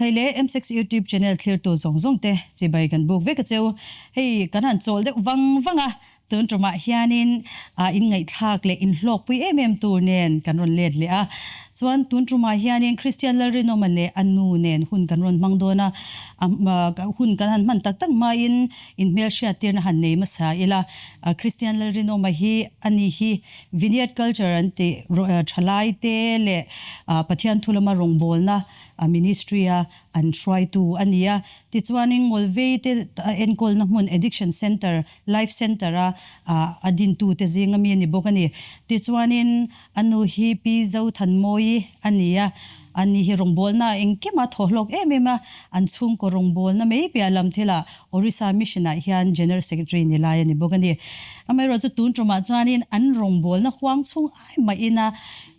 Kei leh M-Sex YouTube channel thlirtu zawng zawng te chibai kan buk vek a cheu. Hei kan han chawl deuh vang vang a, tun tumah hianin inngaihthlak leh inhlawkpui em em tur nen kan rawn let leh a. Chuan tun tumah hianin Kristian Lalrinawma leh a nu nen hun kan rawn hmang dawn a, hun kan han hman tak tak hmain inhmelhriattirna han nei hmasa ila. Kristian Lalrinawma hi a ni hi Vineyard Culture an tih thalaite leh Pathian thu lama rawngbawlna Ministry a an hruaitu a ni a. Tichuanin Ngawlvei te enkawlna hmun Addiction Centre, Life Centre a a dintute zinga mi a ni bawk a ni. Tichuanin a nu hi Pi Zothanmawii a ni a, ani hi rawngbawlna engkima thaw hlawk em em a, an chhungkaw rawngbawlna mai piah lam thilah Orissa Mission ah hian General Secretary ni lai a ni bawk a ni. Amaherawhchu chu tun tumah chuanin an rawngbawlna huang chhung ai mahin a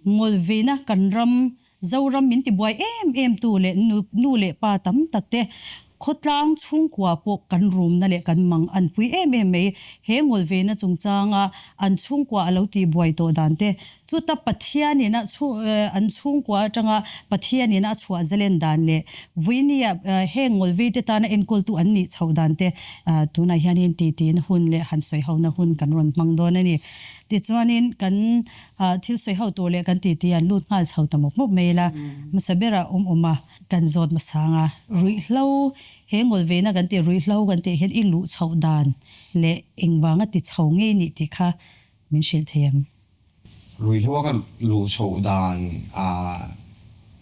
ngawlveina kan ram Zoram min tibuai em em tu leh nu leh pa tam tak te khawtlang chhungkua pawh kan rumna leh kan mang an pui em em mai. He ngawlveina chungchanga an chhungkua a lo tihbuai tawh dan te, chuta Pathianin a an chhungkua atanga Pathianin a chhuah zalen dan leh vuinia heng ngawlvei te tana enkawltu an nih chhoh dan te tunah hianin titi na hun leh han sawihona hun kan rawn hmang dawn a ni. Tichuanin kan Thil sawi ho tur leh kan titi an lut nghal chho ta mawp mawp mai ila, hmasa berah awm awm a, kan zawt hmasang a, ruihhlo, he ngawlveina kan tih ruihhlo kan tih hian i luh chhoh dan leh engvanga ti chho ngei nih tih kha min hrilh thei em? Ruihhlo a ka luh chhoh dan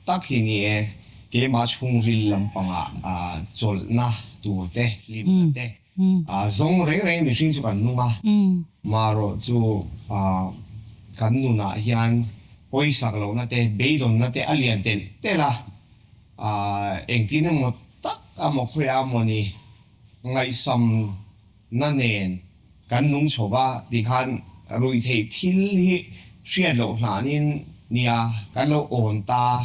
tak hi ni e, keimah chhungril lampangah chawlhna tur te, hlimna te, Zawng reng reng mihring chu kan nung a, marawh chu kan nunah hian pawisak lohna te, beidawnna te a lian telh telh a, engtin emaw tak emaw khawiah emawni ngaihsamna nen kan nung chho va tikhan ruihtheih thil hi hriat loh hlanin nia kan lo awn ta,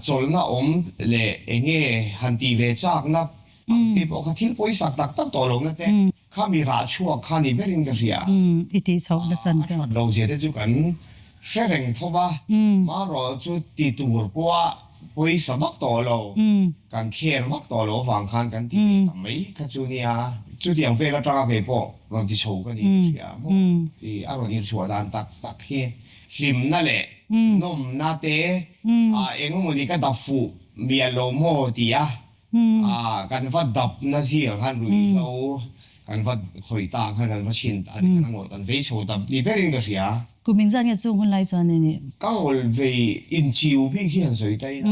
chawlhna awm leh enge han tih ve chakna Ang tih pawh kha thil pawisak tak tak tawh lohna te kha mi rah chhuak kha ni berin ka hria. I tih chhoh nasa A that lo zia te chu kan hre reng tho va, marawh chu ti tur pawha pawisa vak tawh lo, kan care vak tawh lo avang khan kan ti ve ta mai kha chu nia. Chutiang vel atanga kei pawh rawn ti chho ka ni ka hria maw tih a rawn irchhuah dan tak tak hi hlimna leh nawmna te engemaw ni ka dap fuh mial lo maw ti a Kan va dapna zingah khan ruihhlo kan va khawih ta khan kan va chhin ta a ni khan a ngawlh kan vei chho dap ni berin ka hria. Kum engzat nge chung hun lai chuan i nih? Ka ngawlh vei inchiu bik hi han sawi ta ila,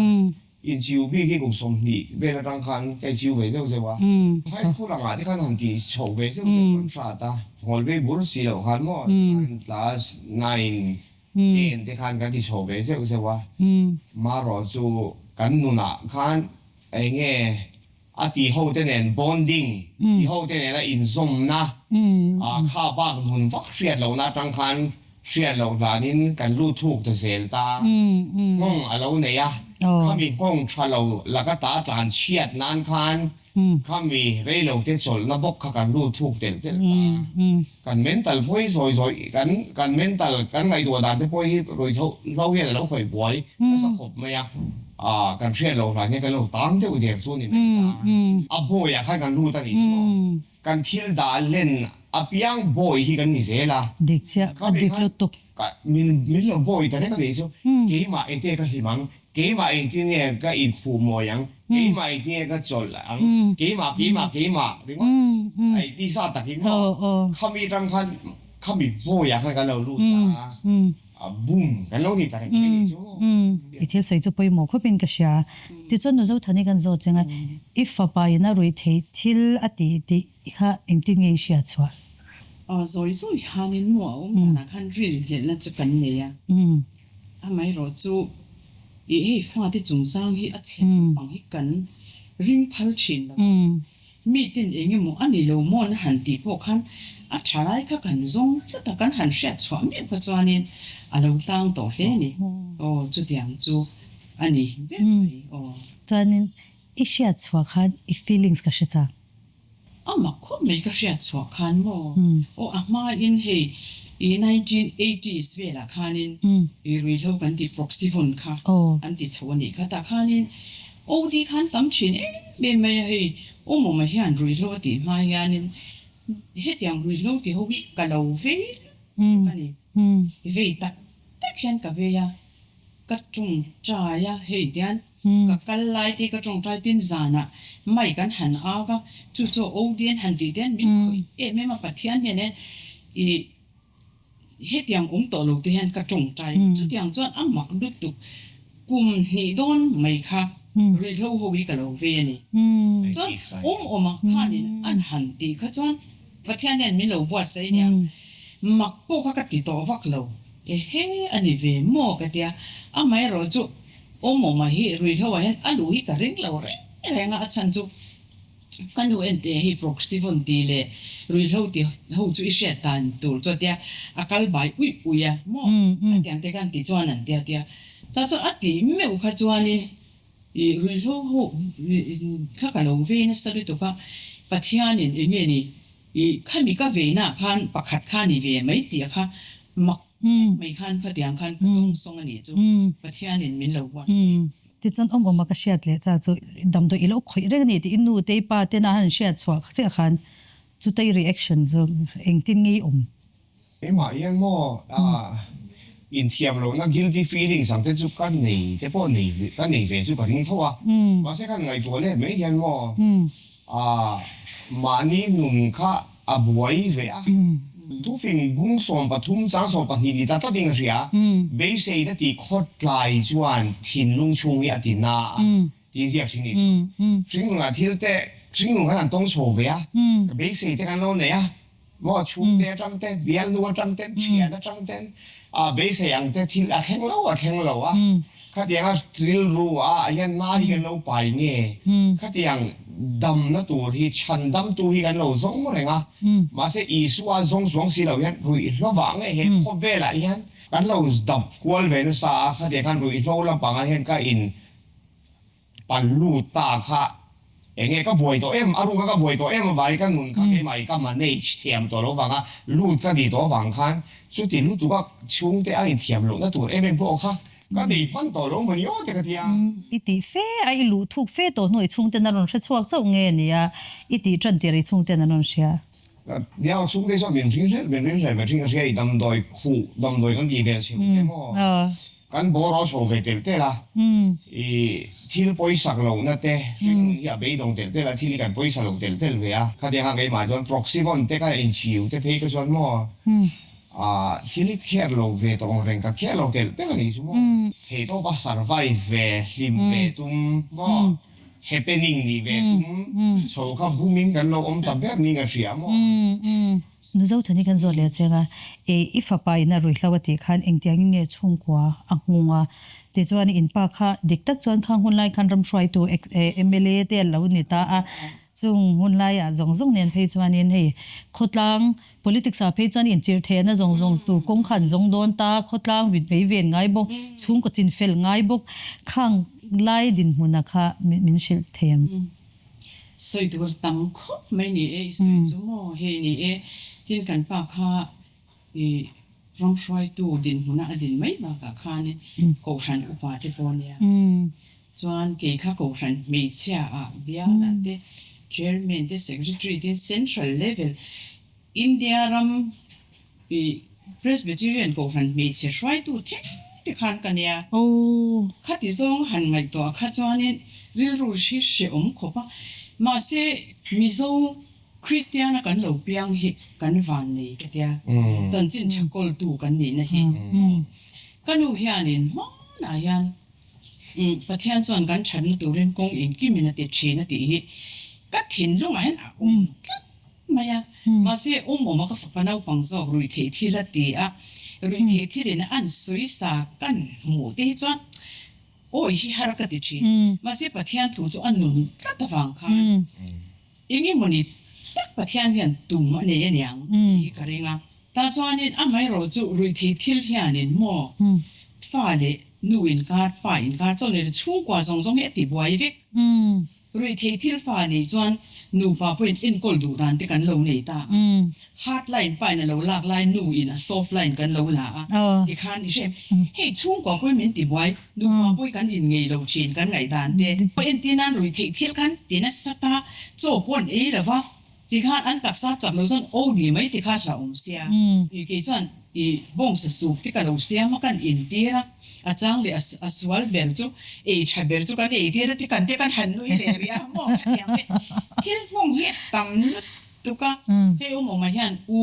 inchiu bik hi kum 20 vel atang khan ka inchiu ve zeuh zeuh a, high school angah te khan han tih chhoh ve zeuh zeuh kan hrat a, ngawlh vei bur si loh khan maw tikhan class nine ten te khan kan ti chho ve zeuh zeuh a, marawh chu kan nunah khan Eng nge a ti ho te nen bonding ti ho te nena inzawmna kha bak nun vak hriat lohna atang khan hriat loh hlanin kan lut thuk ta zel ta. Nghawng a lo nei a, khami nghawng tha lo laka ta tlan chhiat nan khan khami reilo te chawlhna bawk kha kan lut thuk telh telh ta. Kan mental pawh hi zawi zawi kan kan mental kan ngaihtuah dan te pawh hi ruihhlo hian a lo khawih buai nasa khawp mai a. Ah, kan hriat loh hlan hian kan lo tang deuh der chu a ni mai ta. A bawi ah khan kan lut a nih chu maw? Kan thil dah len apiang bawi hi kan ni zel a. Dik chiah, a dik lutuk. Ka min min lo bawi ta reng a nih chu. Keimah engte ka hlim ang, keimah engtin nge ka inkhuh mawi ang, keimah engtin nge ka chawlh ang, keimah keimah keimah ringawt a tisa takin maw? Khami atang khan khami bawi ah khan kan lo lut ta a. A bum kan lo ni ta reng mai nih chu. I thil sawi chu pawimawh khawpin ka hria. Tichuan nu Zothani kan zawt cheng a, i fapa in a ruih theih thil a tih tih kha engtin nge i hriat chhuah? Aw zawi zawi khanin maw a awm danah khan rinhlelhna chu kan nei a. Amaherawh chu i hei fate chungchang hi a chhe naupang hi kan ring phal thin lo a. Miten eng emaw a ni lo maw na han tih pawh khan a tha lai kha kan zawng tlat a, kan han hriat chhuah meuh kha chuanin a lo tang tawh hle a ni. Aw chutiang chu a ni ber mai aw. Chuanin i hriat chhuah khan i feelings ka hre chak. A mak khawp mai ka hriat chhuah khan maw. Aw a hmain hei i 1980s velah khanin i ruihhlo kan tih proxyvon kha an ti chho a nih kha. Tah khanin. OD khan tam thin em em mai a, hei awmawma hian ruihhlo a tih hma hianin hetiang ruihhlo ti ho hi ka lo vei lutuk a ni. Vei tak tak hian ka vei a, ka tawngtai a, hei tian ka kal lai te ka tawngtai tin zanah mai kan han au a, chu chu OD an han tih te hian min khawih em em a, Pathian hian e ih Hetiang awm tawh lo te hian ka tawngtai. Chutiang chuan a mak lutuk kum hnih dawn mai kha ruihhlo ho hi ka lo vei a ni. Chuan awm awma khanin an han tih kha chuan Pathian hian min lo buatsaih nia. Mak pawh kha ka ti tawh vak lo. Ehe a ni ve maw ka tia. Amaherawh chu awm awma hi ruihhlo ah hian a luh hi ka ring lo reng reng a, a chhan chu Ka nu ente hi Proxivon tih leh ruihhlo ti ho chu i hriat dan tur chu a tia, a kal bai uih uih a maw? Khatiang te khan ti chuan an tia tia. Tah chuan a tih meuh kha chuanin i ruihhlo ho kha ka lo vei nasa lutuk a, Pathianin eng nge ni i khami ka veinaah khan pakhat kha ni ve mai tih a kha mak tak mai khan khatiang khan ka dawngsawng a nih chu Pathianin min lo buatsaih. Tichuan awm awma ka hriat leh cha chu damdawi i lo khawih reng a ni tih i nu te i pa tena han hriat chhuah chiah khan chutei reaction chu engtin nge i awm? Engmah hian maw inthiam lohna guilty feelings ang te chu ka nei te pawh nei ka nei ve chu ka ring tho a, mahse khan ngaihtuah let mai hian maw mahni nun kha A buai ve a. Thufing bung 13 chang 12 ni ta tlatin ka hria. Beiseina tih khawtlai chuan thinlung chhung hi a ti na a tih ziak hring ni chu. Hringnunah thil te hringnun khan an tawng chho ve a. Beisei te kan lo nei a. Maw chhungte atang te, bialnu atang ten, thian atang ten a beisei ang te thil a thleng lo a thleng lo a. Khatianga rilru ah hian na hi kan lo pai nge? Khatiang damna tur hi chhandamtu hi kan lo zawng reng a, mahse Isua zawng chuang si lo hian ruihhlo vang nge he khawvelah hian kan lo dap kual ve nasa a, khatiang khan ruihhlo lampangah hian ka in pan lut ta kha Enge ka buai tawh em? A ruka ka buai tawh em avangin ka nun kha keimah i ka manage thiam tawh lo vanga lut ka ni tawh avang khan chuti lutuka chhungte a inthiam lohna tur em em pawh kha ka nei hman tawh lo mawni aw te ka ti a. I tih fe a, i luh thuk fe tawh hnuah i chhungten an rawn hre chhuak chauh nge nia i tih tan tir i chhungten an rawn hria. Nia chhungte chuan min ring hlel min ring hlel min ring a hria i damdawi khuh damdawi kan tih vel chheu te maw? Kan bawr a chho ve telh telh a, i thil pawisak lohna te hringnun hi a beidawng telh telh a, thil hi kan pawisa lo telh telh ve a. Khatiang kha keimah chuan Proxivon te ka inchiu te phei ka chuan maw ah thil hi kher lo ve tawh ang reng ka kher lo telh telh a nih chu maw. Theihtawp a survive ve, hlim ve tum maw, happening nih ve tum chho kha bumin kan lo awm ta ber niin ka hria maw. Mizo thani kan zawt leh cheng a, e i fapa in a ruihhlo a tih khan engtiangin nge chhungkua a nghung a? Tichuan in pa kha dik tak chuan khang hunlai khan ramhruaitu mla te a lo ni ta a, chung hunlaiah zawng zawng nen phei chuanin hei khawtlang politics ah phei chuan inchirhthehna zawng zawng tur kawng kha an zawng dawn ta, khawtlang vit mei ven ngai bawk, chhungkaw chinfel ngai bawk, khang lai dinhmuna kha min hrilh thei ang. Sawi tur tam khawp mai ni e, i sawi chu maw hei ni e, tin kan pa kha i ramhruaitu dinhmuna a din mai bakah khanin Kohhran upa te pawh nia. Chuan kei kha Kohhran hmeichhia ah bialah te Chairman te Secretary te Central level India ram I Presbyterian Kohhran hmeichhe hruaitu thleng te khan ka nia. Khati zawng han ngaihtuah kha chuanin rilru hi hrehawm khawp a. Mahse Mizo Kristiana kan lo piang hi kan van nei ka tia. Chanchin tha kawltu kan nihna hi. Ka nu hianin hmanah hian Pathian chuan kan thatna turin kawng engkimin a ti thin a tih hi ka thinlungah hian a awm tlat. mai a, mahse awmawma ka fapa naupang zawk ruihtheih thil a ti a, ruihtheih thil in an sawi sa kan hmuh te hi chuan awi hi har ka ti thin, mahse Pathian thu chu a nun tlat avang khan eng emawni tak Pathian hian tum a nei aniang tih hi ka ring a, tah chuanin amaherawh chu ruihtheih thil hianin maw fa leh nu inkar, pa inkar chauh ni lo chhungkua zawng zawng hi a ti buai vek. Ruihtheih thil fa nih chuan nupa pawhin enkawl duh dan te kan lo nei ta a. Hard line pa in a lo lak lai nu in a soft line kan lo la a tikhan i hre em? Hei chhungkua pawhin min tibuai, nupa pawhin kan inngei lo thin kan ngaihdan te. Entir nan ruihtheih thil khan ti nasa ta, chaw pawh an ei lo va. Tikhan an taksa chak lo chuan aw ni mai tikha hlauhawm sia. I kei chuan i bawngsa sup te ka lo siam a kan intir a, a chang leh a sual ber chu ei tha ber chu kan eitir a ti kan te kan han nui leh rih a maw khatiang te thil hmawng hi a tam lutuk a, hei awm awmah hian u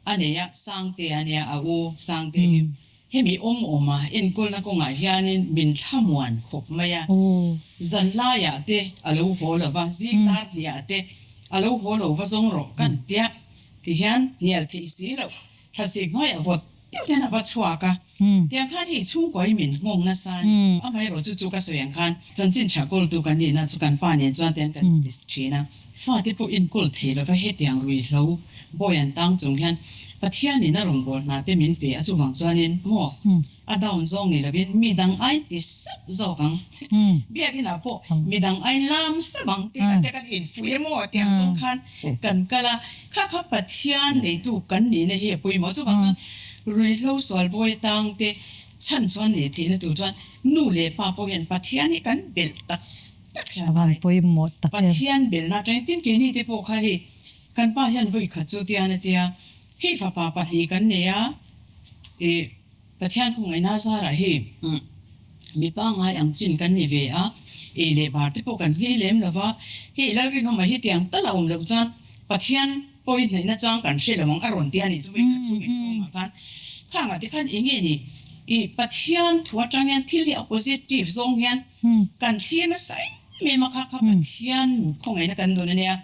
A nei a, Sangte a nia, a u Sangte hi hemi awm awma enkawlna kawngah hianin min thlamuan khawp mai a. Zan laiah te a lo haw lo va, zing dar hliah te a lo haw lo va zawng rawh kan tia ti hian hnial theih si loh thlasik hnuaiah vawt deuh hian a va chhuak a. Tiang khan hei chhungkaw hi min nghawng nasa a ni. Amaherawhchu chu ka sawi ang khan chanchin tha kawltu kan nihna chu kan pa nen chuan tiang kan ti thin a. Fate pawh enkawl thei lova hetiang ruihhlo bawi an tang chung hian Pathianin a rawngbâwl hna te min pe a, chuvang chuanin maw a down zawng ni lovin mi dang ai ti sap zawk ang. Biakinah pawh mi dang ai lam sap ang tih te kan infuih emaw tiang zawng khan kan kal a, kha kha Pathian neitu kan nihna hi a pawimawh. Chuvang chuan ruihhlo sual bawi tang te chhan chuan nei theihna tur chuan nu leh pa pawh hian Pathian hi kan belh tak tak hian A van pawimawh tak em. Pathian belhna atangin tin keini te pawh kha hei kan pa hian vawi khat chu tian a tia, hei fapa pahnih kan nei a, ih Pathian khawngaihna zarah hei mi pangngai ang chin kan ni ve a, ei leh bar te pawh kan nghei lem lo va, hei Lalrinawma hi tiang tal a awm loh chuan Pathian pawhin hnaihna chang kan hre lo ang a rawn ti a nih chu vawi khat chu min kawngah khan khangah te khan eng nge ni ih Pathian thu atang hian thil hi a positive zawng hian kan thlir nasa em em a kha kha Pathian khawngaihna kan dawn a nia.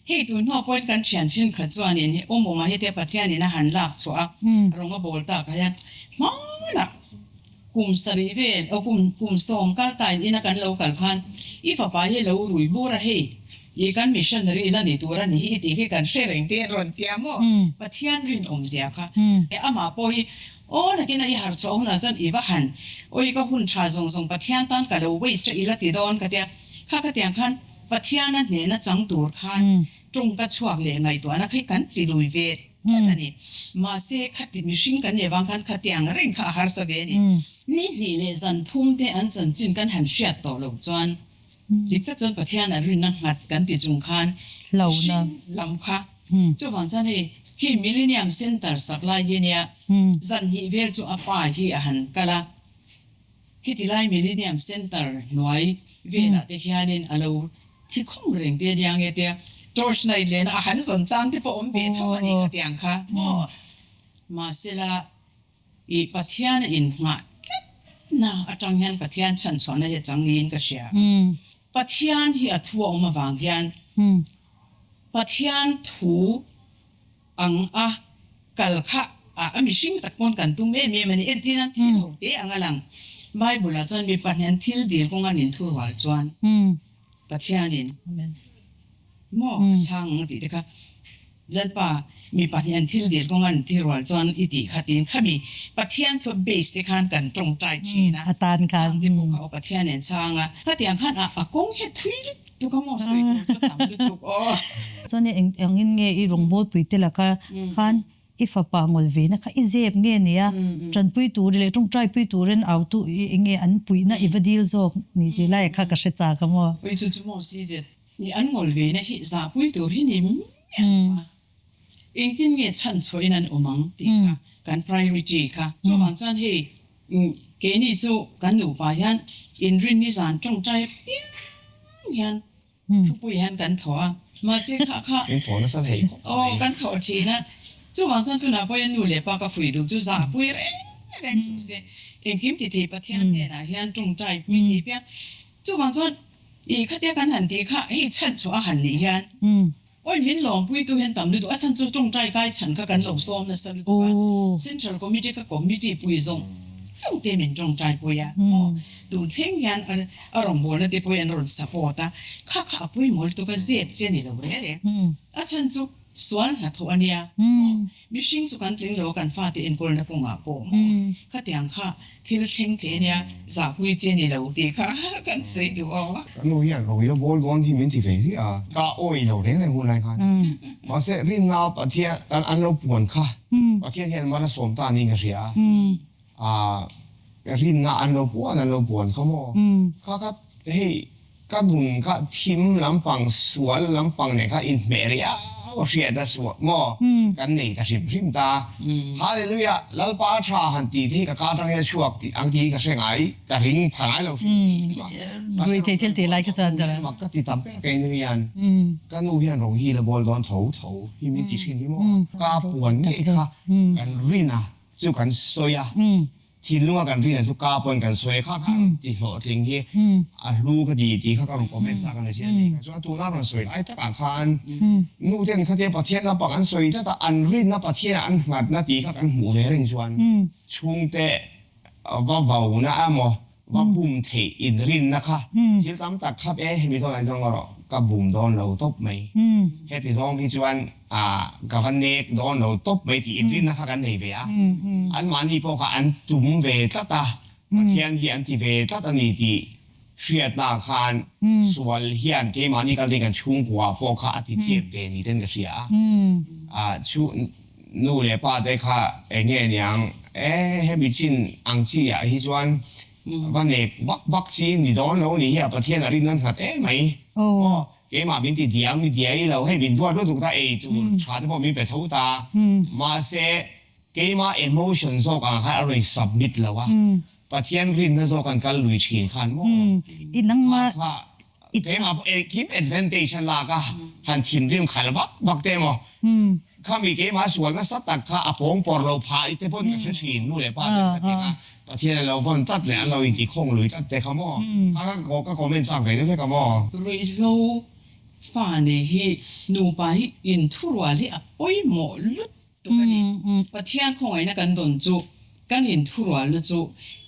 Hei tun hnuah pawhin kan thian thenkhat chuanin he awm awmah hetia Pathianin a han lak chhuah a, rawng a bawl takah hian hmanah kum sarih vel aw kum kum sawm kal tain ina kan lo kal khan i fapa hi lo rui bur a hei i kan missionary la ni tur a ni hi i tih hi kan hre reng te an rawn ti a maw Pathian rinawmzia kha amah pawh hi Aw nakin a i harh chhuah hunah chuan i va han awi ka hun tha zawng zawng Pathian tan ka lo waste a i la ti dawn ka tia kha khatiang khan Pathiana hnehna chang tur khan tawngka chhuak leh ngaihtuahna kha hi kan ti lui ve tlat a ni. Mahse khati mihring kan nih avang khan khatiang reng kha a harsa ve a ni. Ni hnih leh zan thum te an chanchin kan han hriat tawh loh chuan Dik tak chuan Pathian an rinna nghat kan ti chung khan hring lam kha chuvang chuan hei khi Millennium Centre sak lai hi ania zan hnih vel chu a pa hi a han kal a, khiti lai Millennium Centre hnuai velah te hianin a lo thi khawng reng te ania nge tia torch light lena a han zawn chang te pawh awm ve tho a nih khatiang kha maw mahsela I Pathian a inngah tlatna atang hian Pathian chhanchhuahna hi a chang niin ka hria. Pathian hi a thu a awm avang hian Pathian thu ang a kal kha a mihring tak pawn kan tum em em a ni. Entir nan thil ho te ang a lang. Bible ah chuan mi pahnian thil dil kawnga min thurual chuan Pathianin maw a chhang ang tih te kha Lalpa, mi pahnih an thil dil kawng an thi rual chuan i tih kha tiin khami Pathian thu base te khan kan tawngtai thin a, Atan khan. Khang te pawh kha aw Pathian en chhang a, khatiang khan a a kawng hi a thui lutuk a maw sawi tur chu tam lutuk aw. Chuan eng engin nge i rawngbawlpui te laka khan i fapa ngawl ve na kha i zep nge nia, tanpui tur leh tawngtaipui turin autu i enge an puihna i va dil zawk ni tih lai kha ka hre chak a maw. Ui chu chu maw si zet. Ni an ngawl ve na hi zahpui tur hi ni miah lo a, engtin nge chhan chhuahin an awm ang tih kha kan priority kha. Chuvang chuan hei keini chu kan nupa hian inrinni zan tawngtai apiang hian thupui hian kan thaw a, mahse kha kha Kan thaw nasa thei khawp mai. Aw kan thaw thin a, chuvang chuan tunah pawh hian nu leh pa ka fuih duh chu zahpui reng reng suh se, engkim ti thei Pathian hnenah hian tawngtai pui thei piang. Chuvang chuan I khatia kan han tih kha hei chhan chhuah a han nih hian awi min lawmpuitu hian tam lutuk a chhan chu tawngtai kai chhan kha kan lo sawm nasa lutuk a, Central Committee kha committee pui zawng zawng te min tawngtai pui a maw tun thleng hian a rawngbawlna te pawh hi an rawn support a, kha kha a pawimawh lutuk a zep che ni lo reng reng a chhan chu. Sual hnathawh a nia maw? Mihring chu kan tling lo a kan fate enkawlna kawngah pawh maw? Khatiang kha thil thleng thei a nia, zahpui chi a ni lo tih kha kan sawi duh aw. Ka nu hian rawih a bawl dawn hi min ti ve ziah a, ka awi lo reng reng hun lai khan. Mahse rinna Pathian an lo puan kha Pathian hian mal a sawm ta niin ka hria a. A rinna an lo puan an lo puan kha maw? Kha kha hei ka nun kha thim lampang sual lampang nen kha inhmeh riau a hriat a suah maw? Kan nei ta hrim hrim ta. Hallelujah Lalpa a tha han tih te hi ka ka atang hian a chhuak tih ang tih hi ka hre ngai ka ring pha ngai lo hrim hrim a. Rui thei thil tih lai kha chuan ka mak ka ti tam ber kei nu hian ka nu hian ro hi la bawl dawn tho tho hi min ti thin hi maw? Ka puan ngei kha kan rin a. Chu kan sawi a, thinlunga kan rin chu ka pawn kan sawi a, kha kha rawn ti hlawhtling hi a hlu ka ti tih kha ka rawn comment chak a ni si a ni kha. Chuan tuna rawn sawi lai takah khan nu ten khatia Pathian lampang an sawi tlat a, an rinna Pathianah an nghatna tih kha kan hmuh ve reng chuan chhungte va vauna emaw Va bum theih inrinna kha thil tam tak khap e, hemi zawn an zawng erawh ka bum dawn lo tawp mai. Heti zawng hi chuan ka va nek dawn lo tawp mai tih inrinna kha kan nei ve a. Anmahni pawh kha an tum ve tlat a, Pathian hi an ti ve tlat a ni tih hriatna khan sual hian keimahni kal ding kan chhungkua pawh kha a ti chep ve ni ten ka hria a. Chu Nu leh pa te kha eng nge niang e hemi chin ang chi ah hi chuan va nek vak vak chi ni dawn lo ni hi a Pathian a rin nan nghat em mai aw keimah min ti diam ni diai lo hei min duat lutuk ta ei tur tha te pawh min pe tho ta mahse keimah emotion zawk ang khan a rawn submit lo a Pathian rinna zawk an kal lui thin khan maw kha kha Keimah pawh engkim advantage a lak a, han thinrim khalh vak vak te emaw, khami keimah sual nasa tak kha a pawng pawr lo phah te pawn ka hre thin, nu leh pa ten kha tiang a Pathian a lo vawn tlat leh an lo intikhawng lui tlat te kha maw, kha kha ka comment chak ve deuh hlek a maw. Ruihhlo fa nei hi nupa hi inthurual hi a pawimawh lut tuk a ni. Pathian khawngaihna kan dawn chu, kan inthurualna chu,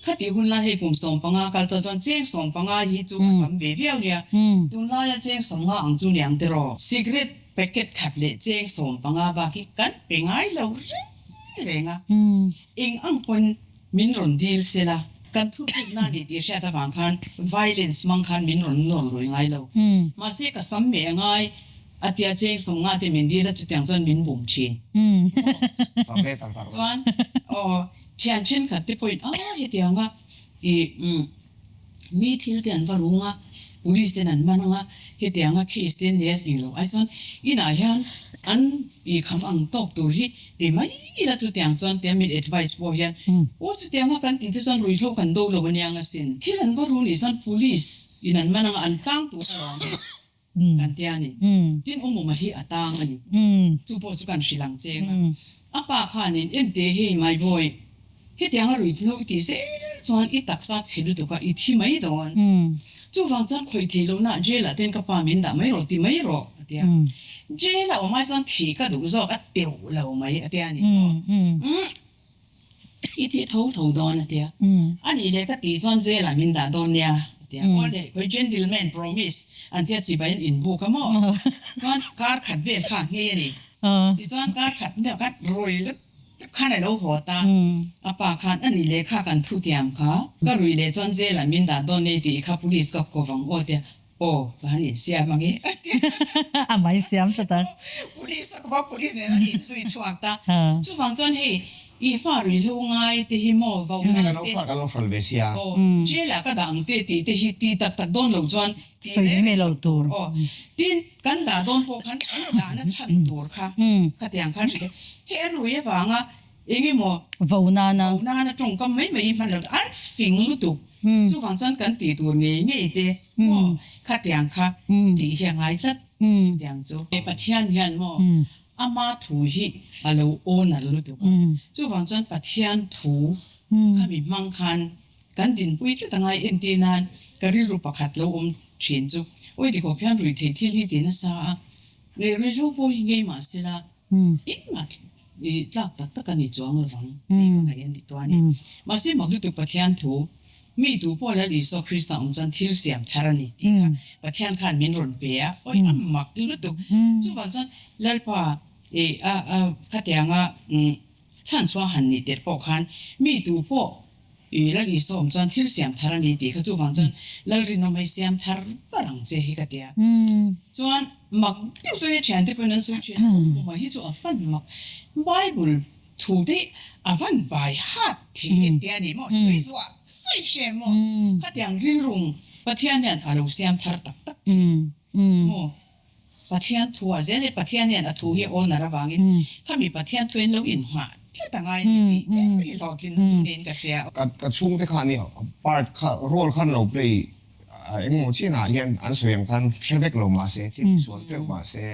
khatih hun lai hei kum 15 kal tawh chuan cheng 15 hi chu a tam ve viau nia. Tunlaia cheng 50 ang chu niang tiraw? Cigarette packet khat leh cheng 15 bak hi kan pe ngai lo reng reng a. Eng ang pawn min rawn dil sela, kan thuthlukna a ni tih hriat avang khan violence hmang khan min rawn nawr lui ngai lo. Mahse ka sam meh a ngai. A tia cheng 50 te min dil a chutiang chuan min bum thin. Chuan aw thian thenkhat te pawhin a hetiang a ih mi thil te an va rung a police ten an man ang a hetiang a case te an nei a eng lo ai chuan inah hian an ih kham ang tawk tur hi ti mai ila chutiang chuan tia min advice pawh hian aw chutiang a kan tih te chuan ruihhlo kan do lo aniang asin thil an va rung nih chuan police in an man ang a an tang tur alawm e. Kan ti a ni. Tin, Awmawma hi a tang a ni. Chu pawh chu kan hrilh ang che nga. A pa khanin, Ente, hei my boy, hetianga ruihhlo i tih zel chuan i taksa chhe lutuk a, i thi mai dawn. Chuvang chuan khawih theih lohna jail ah ten ka pa min dah mai rawh ti mai rawh, a ti a. Jail ah awm ai chuan thih ka duh zawk a teuh lo mai, a ti a ni. I thi tho tho dawn a tia. A nih leh ka tih chuan jail ah min dah dawn nia a tia. Aw leh khawi gentleman promise an tia chibai an inbuk a maw? Chuan kar khat vel kha a nghei a ni. Tichuan kar khat deuh khan rui lutuk khan a lo haw ta. A pa khan a nih leh kha kan thu tiam kha ka rui leh chuan jail ah min dah dawn nia i tih kha police ka ko vang aw tia. Aw, ka han insiam ang e, a ti a. A mai siam tlat a. Police a kawp a, police nen an inzui chhuak ta. Chuvang chuan hei, i fa ruihhlo ngai te hi maw, vo ngai te. Ka lo hral, ka lo hral ve sia. Aw, jail ah ka dah ang te tih te hi ti tak tak dawn lo chuan ti Sawi reng mai reng lo tak tur. tur. Aw, tin, kan dah dawn pawh khan kan dahna chhan tur kha, khatiang khan hrilh e. Hei an rui avanga Eng emaw? Vo nana. Vo nana tawngkam mai mai hman lo an fing lutuk. Chuvang chuan kan tih tur ngei ngei te maw khatiang kha tih hi a ngai tlat khatiang chu. Pathian hian maw ama thu hi a lo honour lutuk a. Chuvang chuan Pathian thu khami hmang khan kan dinpui tlat a ngai entir nan ka rilru pakhat lo awm thin chu awi tikawp hian ruihtheih thil hi ti nasa a, ruihhlo pawh hi ngei mahsela Engmah i tlak tak tak a ni chuang lo vang tih ka ngaih a ni tawh a ni. Mahse mak lutuk Pathian thu, Mi tu pawh Lal Isua Krista awm chuan thil siam thar a ni tih kha Pathian khan min rawn pe a, awi a mak lutuk. Chuvang chuan Lalpa. I a a khatianga chhan chhuah han nih tirh pawh khan mi tu pawh i Lal Isua awm chuan thil siam thar a ni tih kha chuvang chuan Lal rinawm hei siam thar bar ang che hi ka ti a. Chuan mak deuh chu hei thiante pawhin an sawi thin a, Awmhmuma hi chu a van mak Bible thu te hi a van bai hat thei em te a ni maw sawi zuah sawi hre maw khatiang rilrung Pathian hian a lo siam thar tak tak thei maw. Pathian thu ah zel e, Pathian hian a thu hi a owner avangin khami Pathian thu hian lo inhmah tlat a ngai a ni tih ber hi hlawhtlinna chu niin ka hria. Ka chhungte khan i part kha role khan lo play engemaw chinah hian an sawi ang khan hre vek lo mahse thil ti sual teuh mahse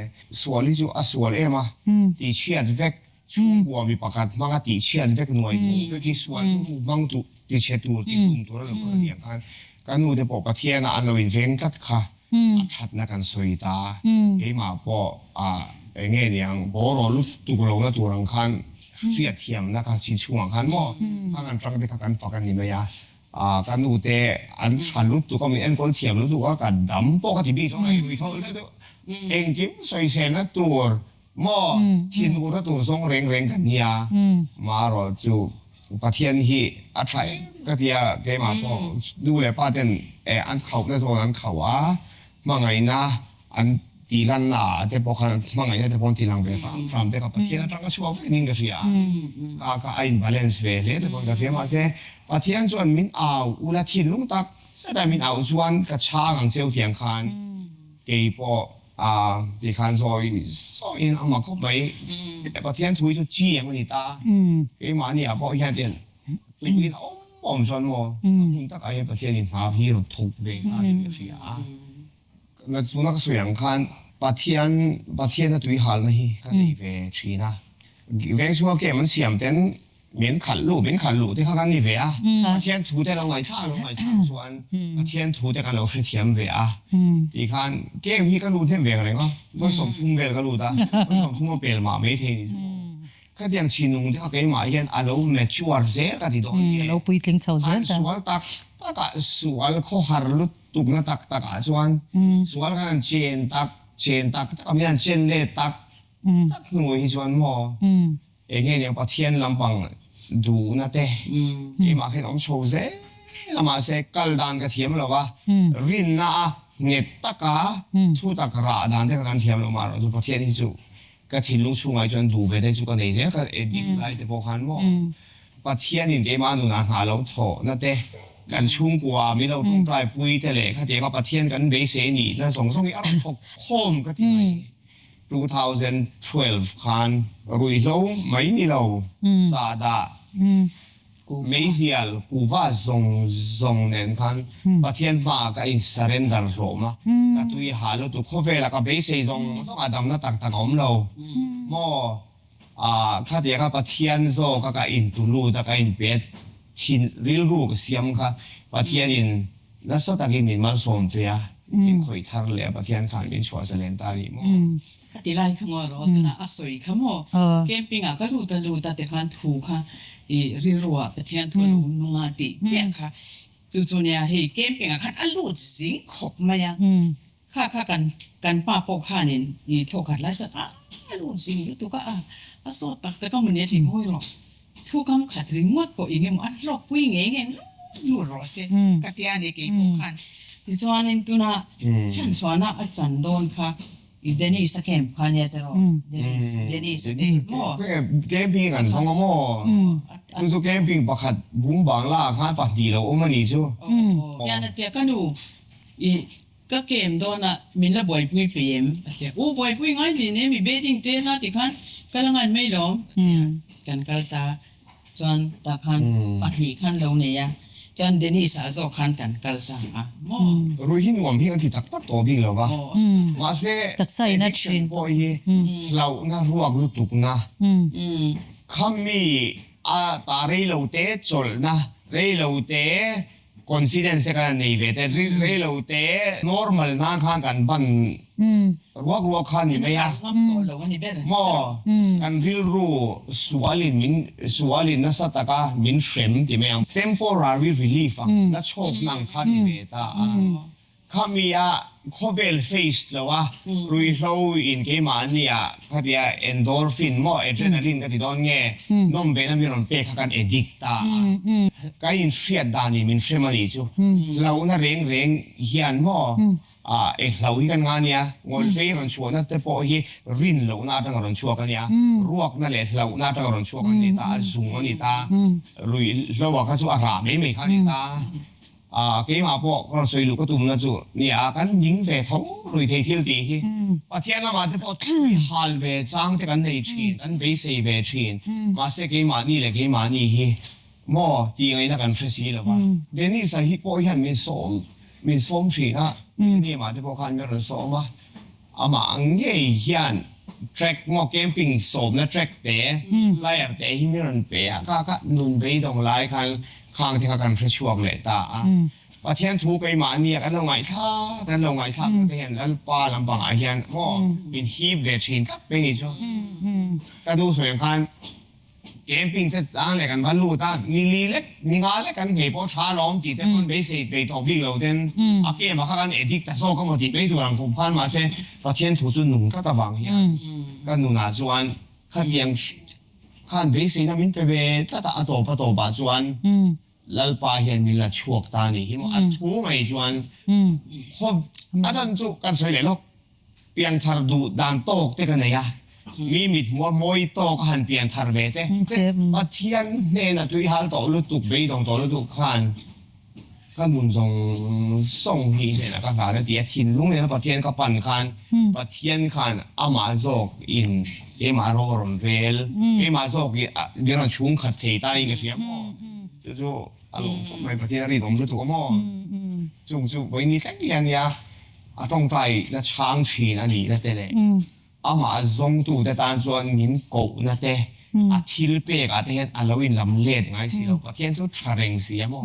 sual hi chu a sual em a tihchhiat vek Chhungkua mi pakhat hmanga tihchhiat vek nuai hmuh vek hi sual chu hmuh hmang tu tichhe tur tih tum tur a lo kal aniang khan ka nu te pawh Pathian ah an lo inveng tlat kha a thatna kan sawi ta. Keimah pawh ah eng nge niang bawraw lutuk lo na tur ang khan hriat thiamna kha chi chhungah khan maw khang an tang te kha kan fak a ni mai a. Ah ka nu te an tha lutuk a min enkawl thiam lutuk a ka dam pawh ka ti bik chuan a inui thawl deuh deuh engkim sawiselna tur Maw, thinurna tur zawng reng reng kan nia, marawh chu Pathian hi a tha em ka ti a, keimah pawh nu leh pa ten an khauhna zawn an khauh a, hmangaihna an tihlanna ah te pawh khan hmangaihna te pawh an tilang ve hram hram te kha Pathian atang ka chhuak vek niin ka hria a, kha kha a in balance ve hle te pawhin ka hria mahse Pathian chuan min au ula thinlung tak zet a min au chuan ka chhang ang cheu tiang khan keipawh A ti khan zawi zawiin a mak khawp mai. Pathian thu hi chu chi ang a ni ta. Keimahni ah pawh hian tian tuiin a awm awm chuan maw a hmun takah hian Pathianin hna hi rawn thawk ve nghal in ka hria a. Tuna ka sawi ang khan Pathian Pathiana tui halna hi ka nei ve thin a. Vengchhunga camp an siam ten Min khalh luh, min khalh luh te kha kan ni ve a, Pathian thu te lo ngaihthlak lo ngaihthlak chuan Pathian thu te kan lo hrethiam ve a tih khan game hi ka lut hnem ve reng a, vawi 30 vel ka lut a, vawi 30 a pel mah maithei ni chu khatiang chhinung te kha keimah hian a lo mature zel ka ti dawn nge, an sual tak tak ah sual khawhar lutukna tak tak ah chuan sual khan an chen tak chen tak tak a min an chen let tak tak hnu hi chuan maw. Eng nge niang Pathian lampang duhna te keimah khin awm chho zel a mahse kal dan ka thiam lo a, rinna a nghet taka thu tak rah dan te kha kan thiam lo mah erawh chu Pathian hi chu ka thinlung chhungah hi chuan duh ve te chu ka nei zel ka edit lai te pawh khan maw Pathianin keimah nunah hna lo thawhna te kan chhungkua min lo tawngtai pui te leh khatianga Pathian kan beisei nihna zawng zawng hi a rawn thawk khawm ka ti mai. 2012 khan ruihhlo mai ni lo, sahdah, meizial, kuva zawng zawng nen khan Pathian hmaah ka in surrender hlawm a, ka tui ha lutuk khawvelah ka beisei zawng zawng a damna tak tak a awm lo maw, ah khatiang kha Pathian zawka ka in tu lut a ka in pet thin rilru ka siam kha Pathianin Nasa takin min malsawm tui a, min khawih thar leh a Pathian khan min chhuah zalen ta a nih maw? Ka ti lai kha maw rawh tunah a sawi kha maw camping ah ka lut a lut a tikhan thu kha i rilru ah Pathian thu a lo nung a tih chiah kha chu chu nia hei camping ah khan a lut zing khawp mai a Kha kha kan kan pa pawh khanin i thawk khat lai chuan a lut zing lutuk a, a sawt tak tak a mawni a ti ngawi rawh. Thu kam khat ringawt pawh eng emaw a hlawkpui ngei ngei lut lut rawh se ka tia a ni kei pawh khan. Tichuanin tuna chhanchhuahna a chan dawn kha i Dennis a camp kha nia tiraw Dennis Dennis a te maw? Camping an zawng a maw? Chu chu camping pakhat bung bangla ah khan pahnih lo awm a nih chu. Tian a tia ka nu i Ka kem dawn a, min la buaipui pei em? a ti a. U buaipui ngai ni ne mi bedding te la ti khan ka la ngan mai lawm a ti a. Kan kal ta chuan tah khan pahnih khan lo nei a, chuan Dennis ah zawk khan kan kal ta a maw? Rui hi nuam hi an ti tak tak tawh bik lo va, mahse addiction pawh hi hlauhna ruak lutukna khami a ta reilo te chawlhna reilo te Confidence te kan nei ve te, rei lo te normal nan khan kan ban ruak ruak kha ni mai a, maw kan rilru sualin min sualin nasa taka min hrem ti mai ang, temporary relief ang na chhawk nang kha ti ve ta a, khami a. khawvel face lo a, ruihhlo in keimahni ah khatia endorphin maw adrenaline ka ti dawn nge nawm vena min rawn pek kha kan addict ta a, ka inhriat dan in min hrem a nih chu, hlauhna reng reng hian maw ah eng hlau hi kan nga nia, ngawlhvei rawn chhuahna te pawh hi rin lohna atanga rawn chhuak a nia, ruakna leh hlauhna atanga rawn chhuak a ni ta, a zung a ni ta, ruihhlo ah kha chu a rah mai mai kha a ni ta. Ah, keimah pawh ka rawn sawi luh ka tumna chu nia, kan ning ve tho rui thei thil tih hi. Pathian lamah te pawh tui hal ve chang te kan nei thin, kan beisei ve thin. Mahse keimahni leh keimahni hi maw tih ngaihna kan hre si lo va. Dennis-a hi pawh hian min sawm, min sawm thin a, Millennium-ah te pawh khan min rawn sawm a. Amah ang ngei hian track maw camping sawmna track te, flyer te hi min rawn pe a, ka ka nun beidawng lai khan khang te kha kan hre chhuak leh ta a. Pathian thu keimahni a kan lo ngaihthlak, kan lo ngaihthlak na te hian Lalpa lampangah hian maw min hip ve thin tlat mai ni chu. Ka duh sawi ang khan Camping te tlang leh kan va lut a, ni li lek, ni nga lek kan nghei pawh tha alawm tih te pawn beisei bei tawh bik lo ten a camp ah kha kan addict ta zawk emaw tih mai tur ang kum khan mahse Pathian thu chu nung tlat avang hian ka nunah chuan khatiang khan beiseina min pe ve tlat a, a tawp a tawpah chuan Lalpa hian min la chhuak ta a nih hi maw? A thu mai chuan khaw a chan chu kan sawi leh lawk. Pianthar duh dan tawk te ka nei a, mi mithmuh a mawi tawk a han pianthar ve te. Pathian hnena tui hal tawh lutuk, beidawng tawh lutuk khan ka nun zawng zawng hi hnenah ka hlan a ti a, thinlung nena Pathian ka pan khan Pathian khan amah zawk in keimah ro a rawn rel, keimah zawk in min rawn chhungkhat thei ta in ka hria maw? Chu chu a lawm khawp mai, Pathian a rinawm lutuk a maw? Chung chu vawiin ni thleng hi a nia, a tawngtai la chhang thin a nihna te leh Amah zawngtute tan chuan min kohna te, a thil pekah te hian a lo inlam let ngai si lo. Pathian chu tha reng si a maw?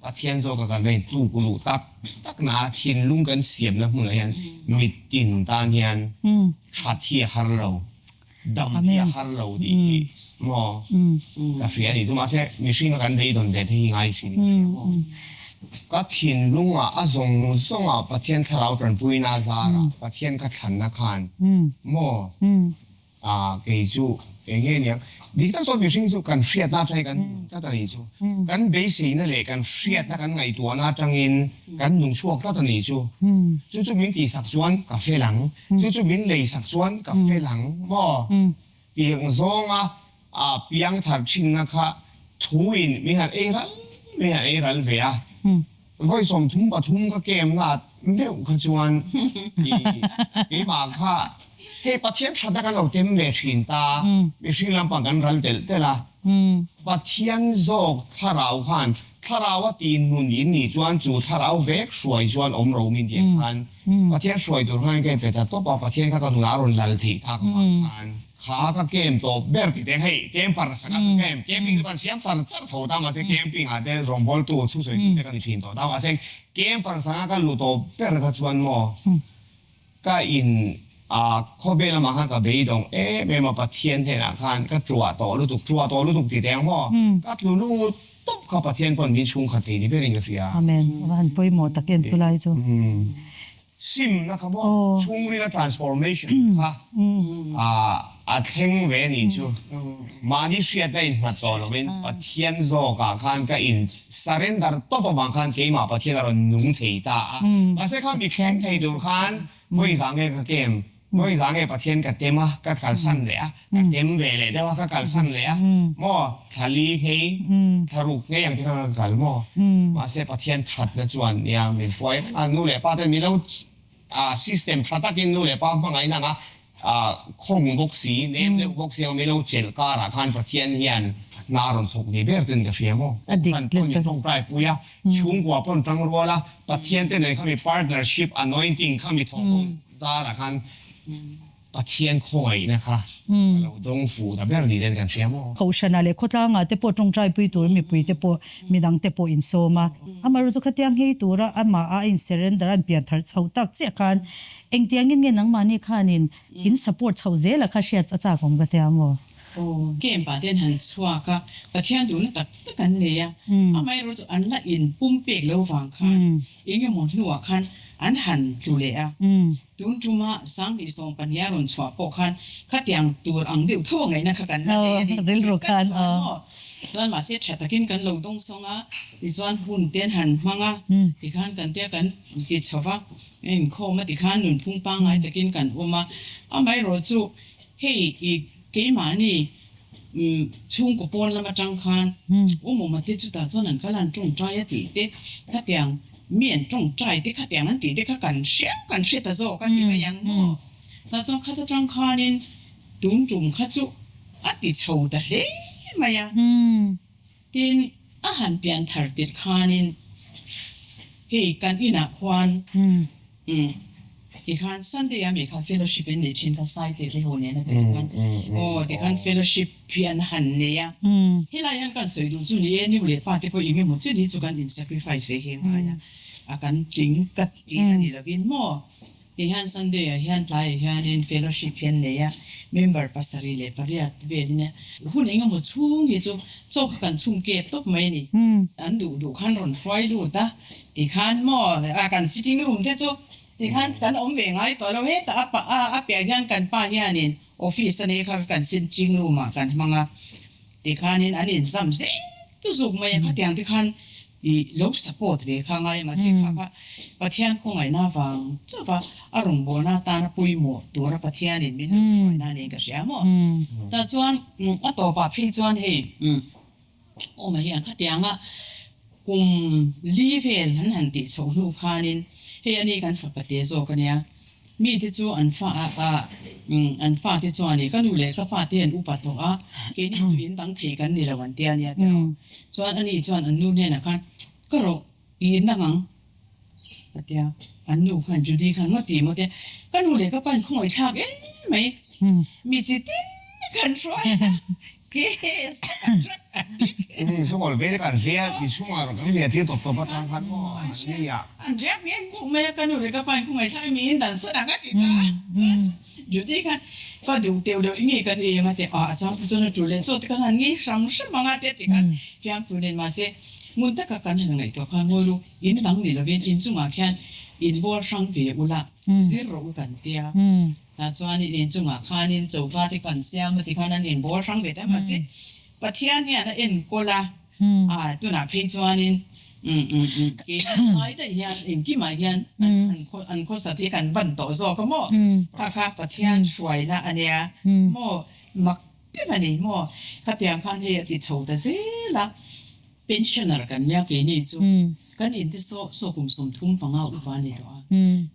Pathian zawka kan va intluk luh tak tak na a, thinlung kan siamna hmunah hian mitin tan hian that hi a har lo, dam hi a har lo tih hi maw ka hria a ni. Mahse, mihringa kan beidawn ve te hi ngai thin ka hria maw? Ka thinlungah a zawng zawngah Pathian thlarau tanpuina a zarah Pathian ka thlanna khan maw ah kei chu eng nge niang dik tak chuan mihring chu kan hriatna atang hi kan nung tlat a nih chu kan beiseina leh kan hriatna kan ngaihtuahna atangin kan nung chhuak tlat a nih chu chu chu min tihsak chuan ka fel ang chu chu min leisak chuan ka fel ang maw Tiang zawnga a piang thar thinna kha thuin min han ei ral min han ei ral ve a, vawi 33 ka kem ngat meuh kha chuan i keimah kha hei Pathian thatna kan lo tem ve thin ta, mihring lampang kan ral telh telh a, Pathian zawk thlarau khan thlarau a ti nun in nih chuan chu thlarau vek hruai chuan awm ro min tih ang khan Pathian hruai tur khan ka inpe ta tawp a, Pathian kha ka nunah a rawn lal theih tak avang khan kha ka camp tawp ber ti teng hei camper sanga ka camp, camping chu kan siam char char tho ta mahse camping ah te rawngbawltu thusawitu te ka ni thin tawh ta mahse camper sanga ka luh tawp ber kha chuan maw ka in a khawvel lamah khan ka beidawng em em a Pathian hnenah khan ka tuah tawh lutuk tuah tawh lutuk ti teng maw ka tlu lut tawp kha Pathian pawn min chhungkhat thei ni berin ka hria. Amen. A va han pawimawh tak em chulai chu. Simna kha maw chhungrila transformation kha a thleng ve a nih chu. Mahni hriatna innghat tawh lovin Pathian zawkah khan ka in surrender tawp avang khan keimah Pathian a rawn nung thei ta a. Mahse kha mi thleng thei tur khan vawi vang nge ka kem Vawi vang nge Pathian ka tem a, ka kalsan leh a, ka tem ve leh deuh a, ka kalsan leh a, maw thla li nghei, thla ruk nghei ang te khan ka kal maw? Mahse Pathian thatna chuan nia min hruai reng a, nu leh pa ten min lo system tha takin nu leh pa hmangaihna anga khawng bawk si, nem deuh bawk si ang min lo chelh karah khan Pathian hian hna rawn thawk ni ber ten ka hria maw? Kohhran pawn min tawngtai pui a, chhungkua pawn tangrual a, Pathian te nen khami partnership anointing khami thawk ho Zarah khan Pathian khawngaihna kha ka lo dawng fuh ta ber ni ten kan hria maw? Kohhranah leh khawtlangah te pawh tawngtai pui tur mipui te pawh midang te pawh insawm a. Amaherawhchu chu khatiang hei tura amah a in surrender a in pian thar chhoh tak chiah khan engtiangin nge nangmahni khanin in support chhoh zel a kha hriat a chak awm ka tia maw? Aw, camp ah te an han chhuak a, Pathian duhna tak tak an nei a, amaherawhchu an la in pumpek lo vang khan engemaw hnuah khan. an han tlu leh a. Tun tuma 2020 a rawn chhuah pawh khan khatiang tur ang deuh tho a ngaihna kha kan la nei a ni. Rilru khan chuan maw? Chuan mahse tha takin kan lo dawngsawng a, tichuan hun te an han hmang a, tikhan kan tia kan ti chho va, inkhawm a tikhan nunphung pangngai takin kan awm a. Amaherawhchu hei i keimahni Chhungkaw pawn lam atang khan awmawma te chutah chuan an kal a, an tawngtai a tih te, khatiang mi an tawngtai te khatiang an tih te kha kan hria kan hre ta zawk a ti mai ang maw? Tah chuan khat atang khanin tun tum kha chu a ti chho ta hle mai a. Tin, a han pian thar tirh khanin hei kan inah khuan tikhan Sunday a mi kha fellowship in nei thin kha Saite te ho nena tel khan aw tikhan fellowship hi an han nei a. Helai hian kan sawi duh chu ni e, nu leh pa te pawh eng emaw chin hi chu kan in sacrifice ve hi ngai a, a kan tling ka tih a ni lovin maw. Ti hian Sunday ah hian tlaiah hianin fellowship hi an nei a, member 78 velin a hun engemaw chhung hi chu chaw kha kan chhung kep tawp mai a ni. An duh duh khan rawn hruai lut a, ti khan maw a kan sitting room te chu ti khan kan awm ve ngai tawh lo hetah a pa a piah hian kan pa hianin office a nei kha kan sitting room ah kan hmang a, ti khanin an inzam zel zuk mai a, khatiang te khan I lo support ve kha ngai mahse kha kha Pathian khawngaihna vang chauh a a rawngbawlna atana pawimawh tura Pathianin min lo hruaina niin ka hria maw? Tah chuan a tawpah phei chuan hei awma hian khatianga kum li vel an han tih chhoh hnu khanin hei ani kan fapa te zawk ania Mite chu an fa a a an fate chuan i ka nu leh ka pate an upa tawh a, keini chu in dang thei kan ni lo an ti a nia ti rawh. Chuan ani chuan an nu hnenah khan ka rawh i in dang ang a ti a, an nu khan Judy khan maw ti maw te ka nu leh ka pa in khawngaih thlak em mai mi chi tin kan hruai a. Chhungkaw ve te kan hlia i chhungah kan hlia tir tawp tawp atang khan maw an ni a. An riak nge hmuh mai a ka nu leh ka pa in khawngaih thlak mi in dan sawn ang a ti ta a chuan Judy khan ka duh teuh loh i nge kan ei ang a ti a a chang te chuan a tul leh chaw te khan han ngei hram hram ang a ti a ti khan fiamtu nen mahse ngun taka kan han ngaihtuah khan ngawi lu in dang ni lovin in chungah khian in bawl hrang ve ula zir rawh u kan tia. Tah chuanin inchungah khanin choka te kan siam a tikhan an inbawl hrang ve ta mahse Pathian hian a enkawl a, ah tunah phei chuanin keini ngai daih hian engkimah hian an khawsat hi kan ban tawh zawk a maw? Kha kha Pathian hruaina a nia maw? Mak deuh a ni maw? Khatiang khan hei a ti chho ta zel a. Pensioner kan nia keini chu kan in te saw saw kum 35 upa a ni tawh a,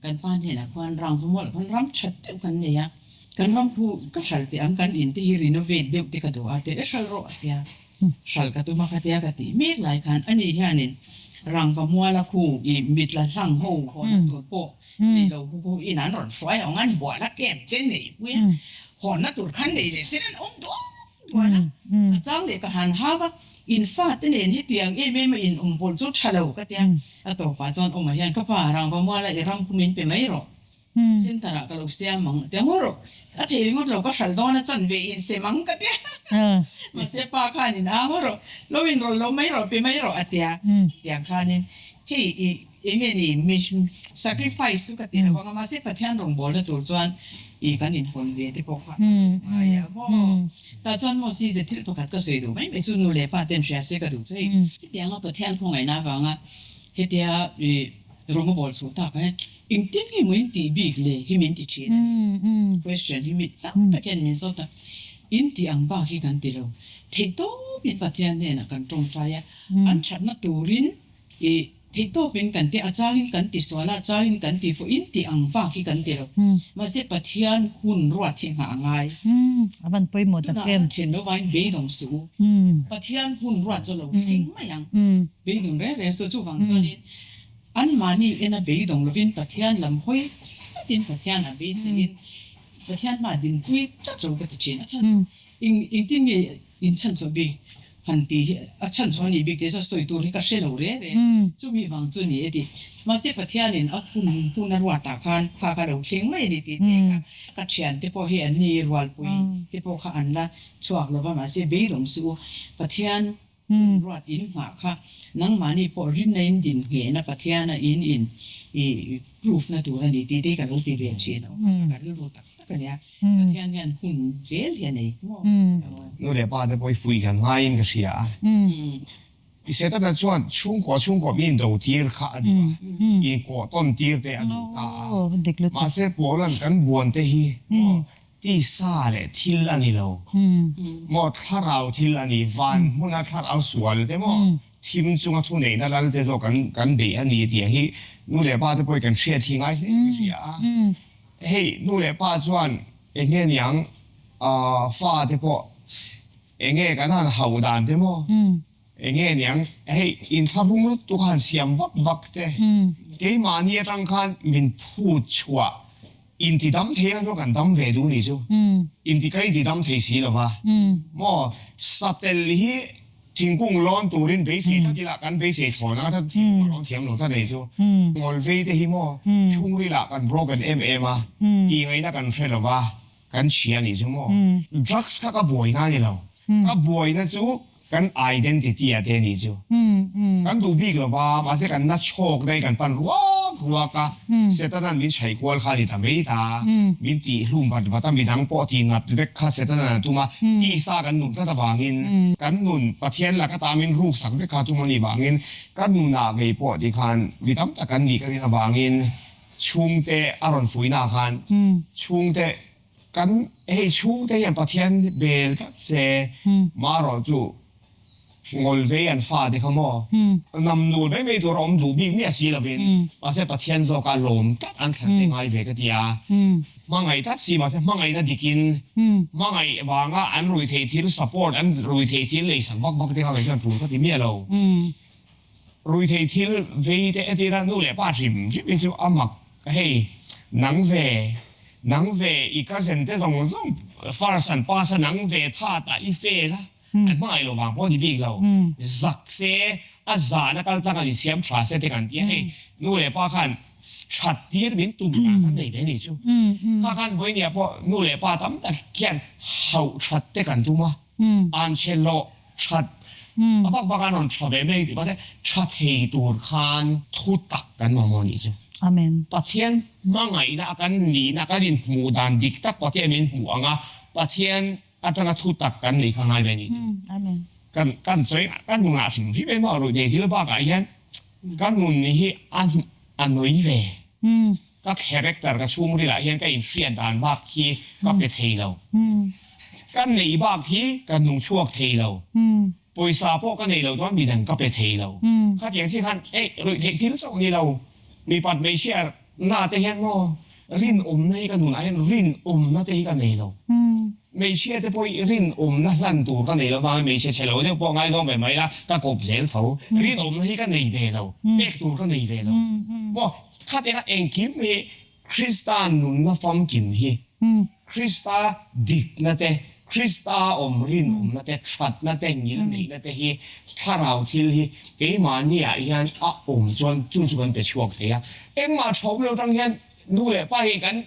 kan pa hnenah khuan rang hu mawlh khan ram that deuh kan nei a, kan ram hu ka hral teh ang kan in te hi renovate deuh te ka duh a teh e hral rawh a tia, hral ka tum a ka tia ka tih mek lai khan ani hianin rangva muala khu i mitla hlang ho hawnna tur pawh nei lo hu hu in an rawn hruai ang an bual a camp te nei pui a, hawnna tur khan nei leh sin an awm duak. Tuan a, a chang leh ka han hau a, in fate nen hetiang em em a in awm pawlh chu tha lo ka tia, a tawpah chuan awmah hian ka pa rangva muala i ram khu min pe mai rawh, center ah ka lo siam ang a tia ngaw rawh, a thei ringawt lo ka hral dawn a chan ve in sem ang ka tia, mahse pa khan in a ngaw rawh, lo in rawlh lo mai rawh pe mai rawh a tia, tiang khanin hei i Eng nge ni mi sacrifice chu ka ti lo ang a, mahse Pathian rawngbawlna tur chuan i kan inhawn ve te pawh kha a lo ngai a maw. Tah chuan maw Size thil pakhat ka sawi duh mai mai chu nu leh pa ten hria se ka duh chu hei. Hetianga Pathian khawngaihna avanga hetia i rawng a bawl chhuh tak hian engtin nge maw in tih bik le hi min ti thin a ni. Question hi mi tam tak hian min zawt a, in tih ang bak hi kan ti lo. Theihtawpin Pathian hnenah kan tawngtai a, an thatna turin I theihtawpin kan ti, a changin kan ti sual a, a changin kan ti fuh, in tih ang bak hi kan ti lo. Mahse Pathian hun ruat hi nghah a ngai. A van pawimawh tak em. Tunah thian lo vangin beidawng suh u. Pathian hun ruat chu lo thleng mai ang. Beidawng reng reng suh. Chuvang chuanin anmahni ena beidawng lovin Pathian lam hawi tlatin Pathian a beiseiin Pathian hmaah dinpui tlat lo ka ti thin. A chhan chu engtin nge In chhan chhuah bik han tih hi a chhan chhuah a nih bik tih chu sawi tur hi ka hre lo re re. Chumi vang chu ni e ti. Mahse Pathianin a hun hun a ruatah khan kha kha lo thleng mai a ni tih te kha ka thiante pawh hi an ni rualpui te pawh kha an la chhuak lo va mahse beidawng suh u Pathian. Hun ruat in nghah kha nangmahni pawh rinna in din nghehna Pathiana in in i proof na tur a ni tih te hi ka lo ti ve thin a, ka rilru tak tak a nia. Pathian hian hun zel hi a nei maw? Nu leh pa te pawh i fuih kan ngaiin ka hria a. I Setana chuan chhungkua chhungkua mi in do tir kha a duh a, in kawh tawn tir te a duh ta a. Mahse Paula'n kan buan te hi maw tisa leh thil a ni lo maw, thlarau thil a ni, van hmuna thlarau sual te maw thim chunga thuneihna lal te zawk kan kan beih a ni tih ang hi nu leh pa te pawhin kan hriat hi ngai hle ka hria a. Hei nu leh pa chuan eng nge niang fa te pawh eng nge kan han hauh dan te maw eng nge niang hei inthlahrung lutuk a han siam vak vak te keimahni atang khan min phut chhuah inti dam thei ang chu kan dam ve duh nih chu inti ka inti dam thei si lova maw satel hi Thingkung lawn turin beisei tlat ila kan beisei thlawn anga tlat thingkung a lawn thiam lo tlat ei chu. Ngawlvei te hi maw chhungril ah kan broken em em a, tihngaihna kan hre lo va, kan chhia nih chu maw. Drugs kha ka buaina a ni lo, ka buaina chu kan identity ah te a nih chu. Kan duh bik lo va, mahse kan na chhawk daih kan pan ruak ruak a, Setana'n min chhaih kual kha a ni ta mai ta, min tih hlum vat vat a, midang pawh tih nat vek kha Setana'n a tum a, tisa kan nun tlat avangin kan nun Pathian laka ta min ruk sak vek kha a tum a nih vangin ka nunah ngei pawh ti khan mi tam tak kan nih ka rin avangin chhungte a rawn fuihna ah khan chhungte kan hei chhungte hian Pathian bel tlat se marawh chu Ngawlvei an fa te kha maw? Nam nul mai mai tur a awm duh bik miah si lovin, mahse Pathian zawka lawm tlat an thlan te ngai ve ka ti a. Hmangaih tlat si mahse hmangaihna dikin hmangaih vanga an rui theih thil support an rui theih thil leisak vak vak te kha kei chuan tul ka ti miah lo. Rui theih thil vei te entir a nu leh pa hrim hrim hi chu a mak hei nang ve nang ve i cousin te zawng zawng first an pass a nang ve that ah i fail a. An hmangaih lo vang pawh a ni bik lo. Zak se, a zahna kal tlang an insiam tha se te kan ti a, hei nu leh pa khan that tir min tum dan kan nei ve a nih chu. Kha khan vawinia pawh nu leh pa tam tak hian hauh that te kan tum a, an che lawh that a bak bak an rawn tha ve mai tih mahse tha thei tur khan thu tak kan mamawh a nih chu. Amen. Pathian hmangaihna a kan nihna kan inhmuh dan dik tak Pathian min hmuh ang a, Pathian Atanga thu tak kan nei kha ngai ve ni chu. Kan kan sawi kan nunah hrim hrim em a ruih nei thil bakah hian ka nun hi a a nawi ve. Ka character ka chhungrilah hian ka inhriat dan bak hi ka pe thei lo. Ka neih bak hi ka nung chhuak thei lo. Pawisa pawh ka nei lo chuan midang ka pe thei lo. Khatiang chiah khan ei ruih theih thil chauh ni lo. Mipat hmeichhia Na te hian maw rinawmna hi ka nunah hian rinawmna te hi ka nei lo. Hmeichhia te pawh hi rinawmna hlan tur ka nei lo vangin hmeichhe chhe lo deuh pawh ngaizawng ve mai la ka kawp zel tho. Rinawmna hi ka nei ve lo, pek tur ka nei ve lo. Maw khatianga engkim hi Krista nunna famkim hi Krista dikna te, Krista awm rinawmna te, thatna te, ngilneihna te hi thlarau thil hi keimahniah hian a awm chuan chu chu kan pe chhuak thei a. Engmah thawm lo tang hian nu leh pa hi kan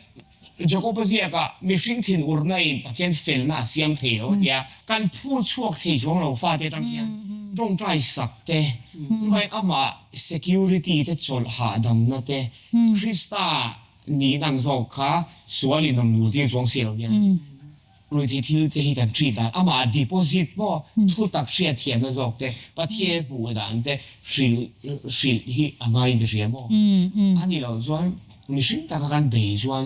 Jakob-a ziakah mihring thin urna in Pathian felna a siam thei lo a tia, kan phur chhuak thei chuang lo fate tang hian tawngtai sak te, chuvangin amah security te chawlh hahdamna te, Krista Ni dang zawk kha sual in rawn lul tir chuang si lo hian ruihtheih thil te hi kan treat dan amah deposit maw thu tak hriat thiamna zawk te Pathian hmuh dan te hrilh hrilh hi a ngai in ka hria maw a ni loh chuan mihring taka kan bei chuan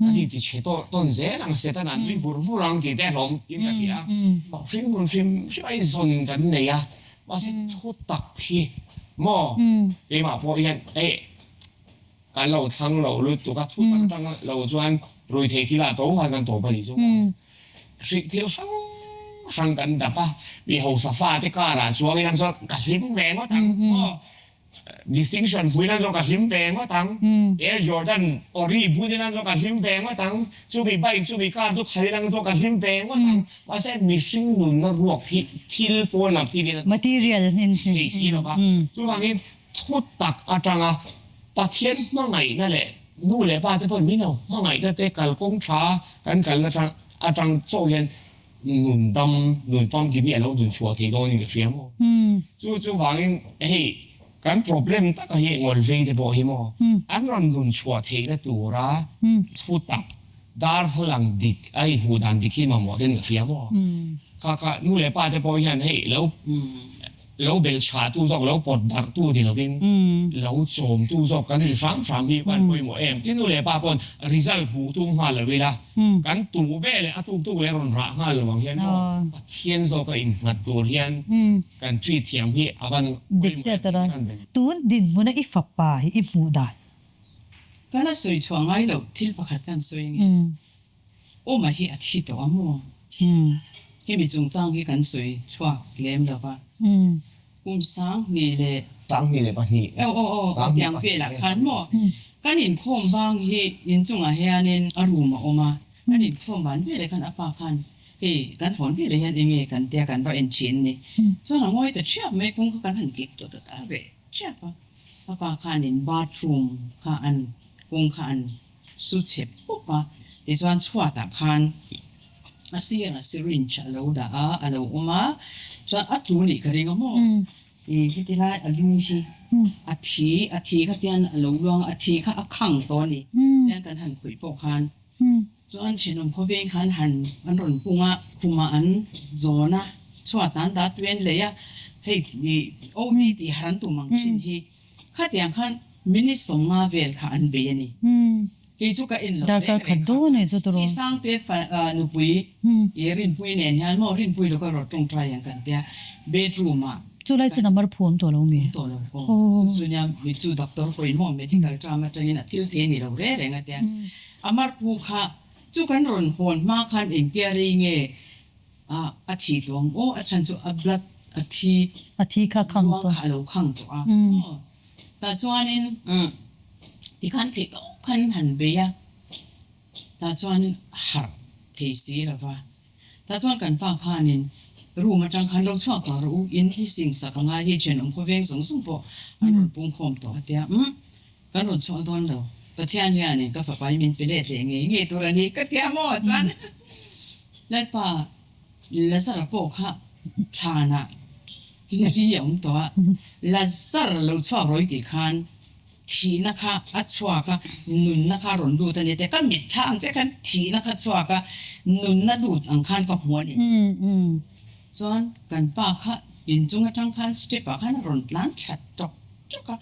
kan inti chhe tawh tawn zel ang Satan an nui vur vur ang tih te hlawm in ka hria hring hmun hrim hrim a inzawn kan nei a mahse thu tak hi maw keimah pawh hian eh Kan lo thlang lo lutuk a, thu tak atang lo chuan ruihtheih thil ah to khan kan tawp a nih chu maw. Hrih thil hrang hrang kan dap a, mi hausa fate car ah chuang in ang chuan ka hlim ve ngawt ang maw. Distinction pui nan chuan ka hlim ve ngawt ang, Air Jordan ori bun in ang chuan ka hlim ve ngawt ang, chumi bike chumi car chu khalh in ang chuan ka hlim ve ngawt ang. Mahse mihring nunna ruak hi thil pawn lam thil in a Material in thei si lo va, chuvangin Thu tak atanga Pathian hmangaihna leh nu leh pa te pawhin min lo hmangaihna te kalkawng tha kan kalna atang chauh hian. Nun dam, nun famkim hi a lo dun chhuah thei dawnin ka hria maw? Chu chuvangin hei kan problem taka hi ngawlvei te pawh hi maw an rawn dun chhuah theihna tura thu tak darthlalang dik a inhmuh dan dik hi mamawh ten ka hria maw? Kha kha nu leh pa te pawh hian hei lo Lo belh chhahtu zawk, lo pawt darhtu ni lovin lo chawmtu zawk kan ni hram hram hi van pawimawh em? Tin nu leh pa pawn result hmuh tum nghal lo ila, kan tuh ve leh a tuk tuk leh rawn rah nghal lo ang hian maw Pathian zawka innghat tur hian kan treat thiam hi a van Dik pawimawh chiah em tawh tih a. kan belh. Tun dinhmuna i fapa hi i hmuh dan. Ka la sawi chhuah ngai loh thil pakhat kan sawi ange. Awma hi a thi tawh a maw? Hemi chungchang hi kan sawi chhuak lem lo va. Kum 2000 leh. 2002. Aw aw aw, tiang velah khan maw? Kan inkhawm bang hi inchungah hianin a room a awm a, kan inkhawm ban veleh khan a pa khan hei kan hawn veleh hian enge kan tia kan va en thin ni. Chuan a ngawi ta thiap mai, kawngka kan han kik tawh ta ta ve thiap a. A pa khanin bathroom kha an kawngka an Su chhe pup a, tichuan chhuatah khan a sirah syringe a lo dah a, a lo awm a, chuan a tlu nih ka ring a maw? Ih heti lai a lu hi a thi, a thi kha tian a lo luang a, a thi kha a khang tawh a ni, tian kan han khawih pawh khan chuan thenawm khawveng khan han an rawn pung a, khumah an zawn a, chhuatah an dah tuen lei a, hei ih OT tih har an tum ang thin hi. Khatiang khan minute 50 vel kha an bei a ni. Kei chu ka en lo reng Darkar reng khat kha. dawn e chu tawrh. Hi Sangte fa nupui i Rinpui nen hian maw Rinpui lo ka rawt tawngtai ang kan tia bedroom ah Chu lai chuan a mar phu awm tawh lo mi? Awm tawh lo aw. Chu chu nia mi chu doctor pawhin maw medical term atangin a thil thei a ni lo reng reng a tia. A mar phu kha chu kan rawn hawn hma khan engtia rei nge A a thi tawh ang aw, a chhan chu a blood a thi A thi kha khang luang tawh. kha a lo khang tawh a. Aw tah chuanin tikhan theih tawp khan han bei a, tah chuan harh thei si lo va. Tah chuan kan pa khanin room atang khan lo chhuak tawh rawh u, in hi sing sak a ngai hi thenawm khawveng zawng zawng pawh an rawn pungkhawm tawh a tia. Umm Kan rawn chhuak dawn lo. Pathian hianin ka fapa hi min pe let leh ngei ngei tur a ni ka tia maw? Chuan Lalpa Lazara pawh kha thlanah li a awm tawh a, Lazar lo chhuak rawih tih khan thihna kha a chhuak a, nunna kha a rawn lut a ni tia ka mitthla ang che khan thihna kha chhuak a, nunna lut ang khan ka hmu a ni. Chuan kan pa kha inchung atang khan step ah khan a rawn tlan thla tawk tawk a,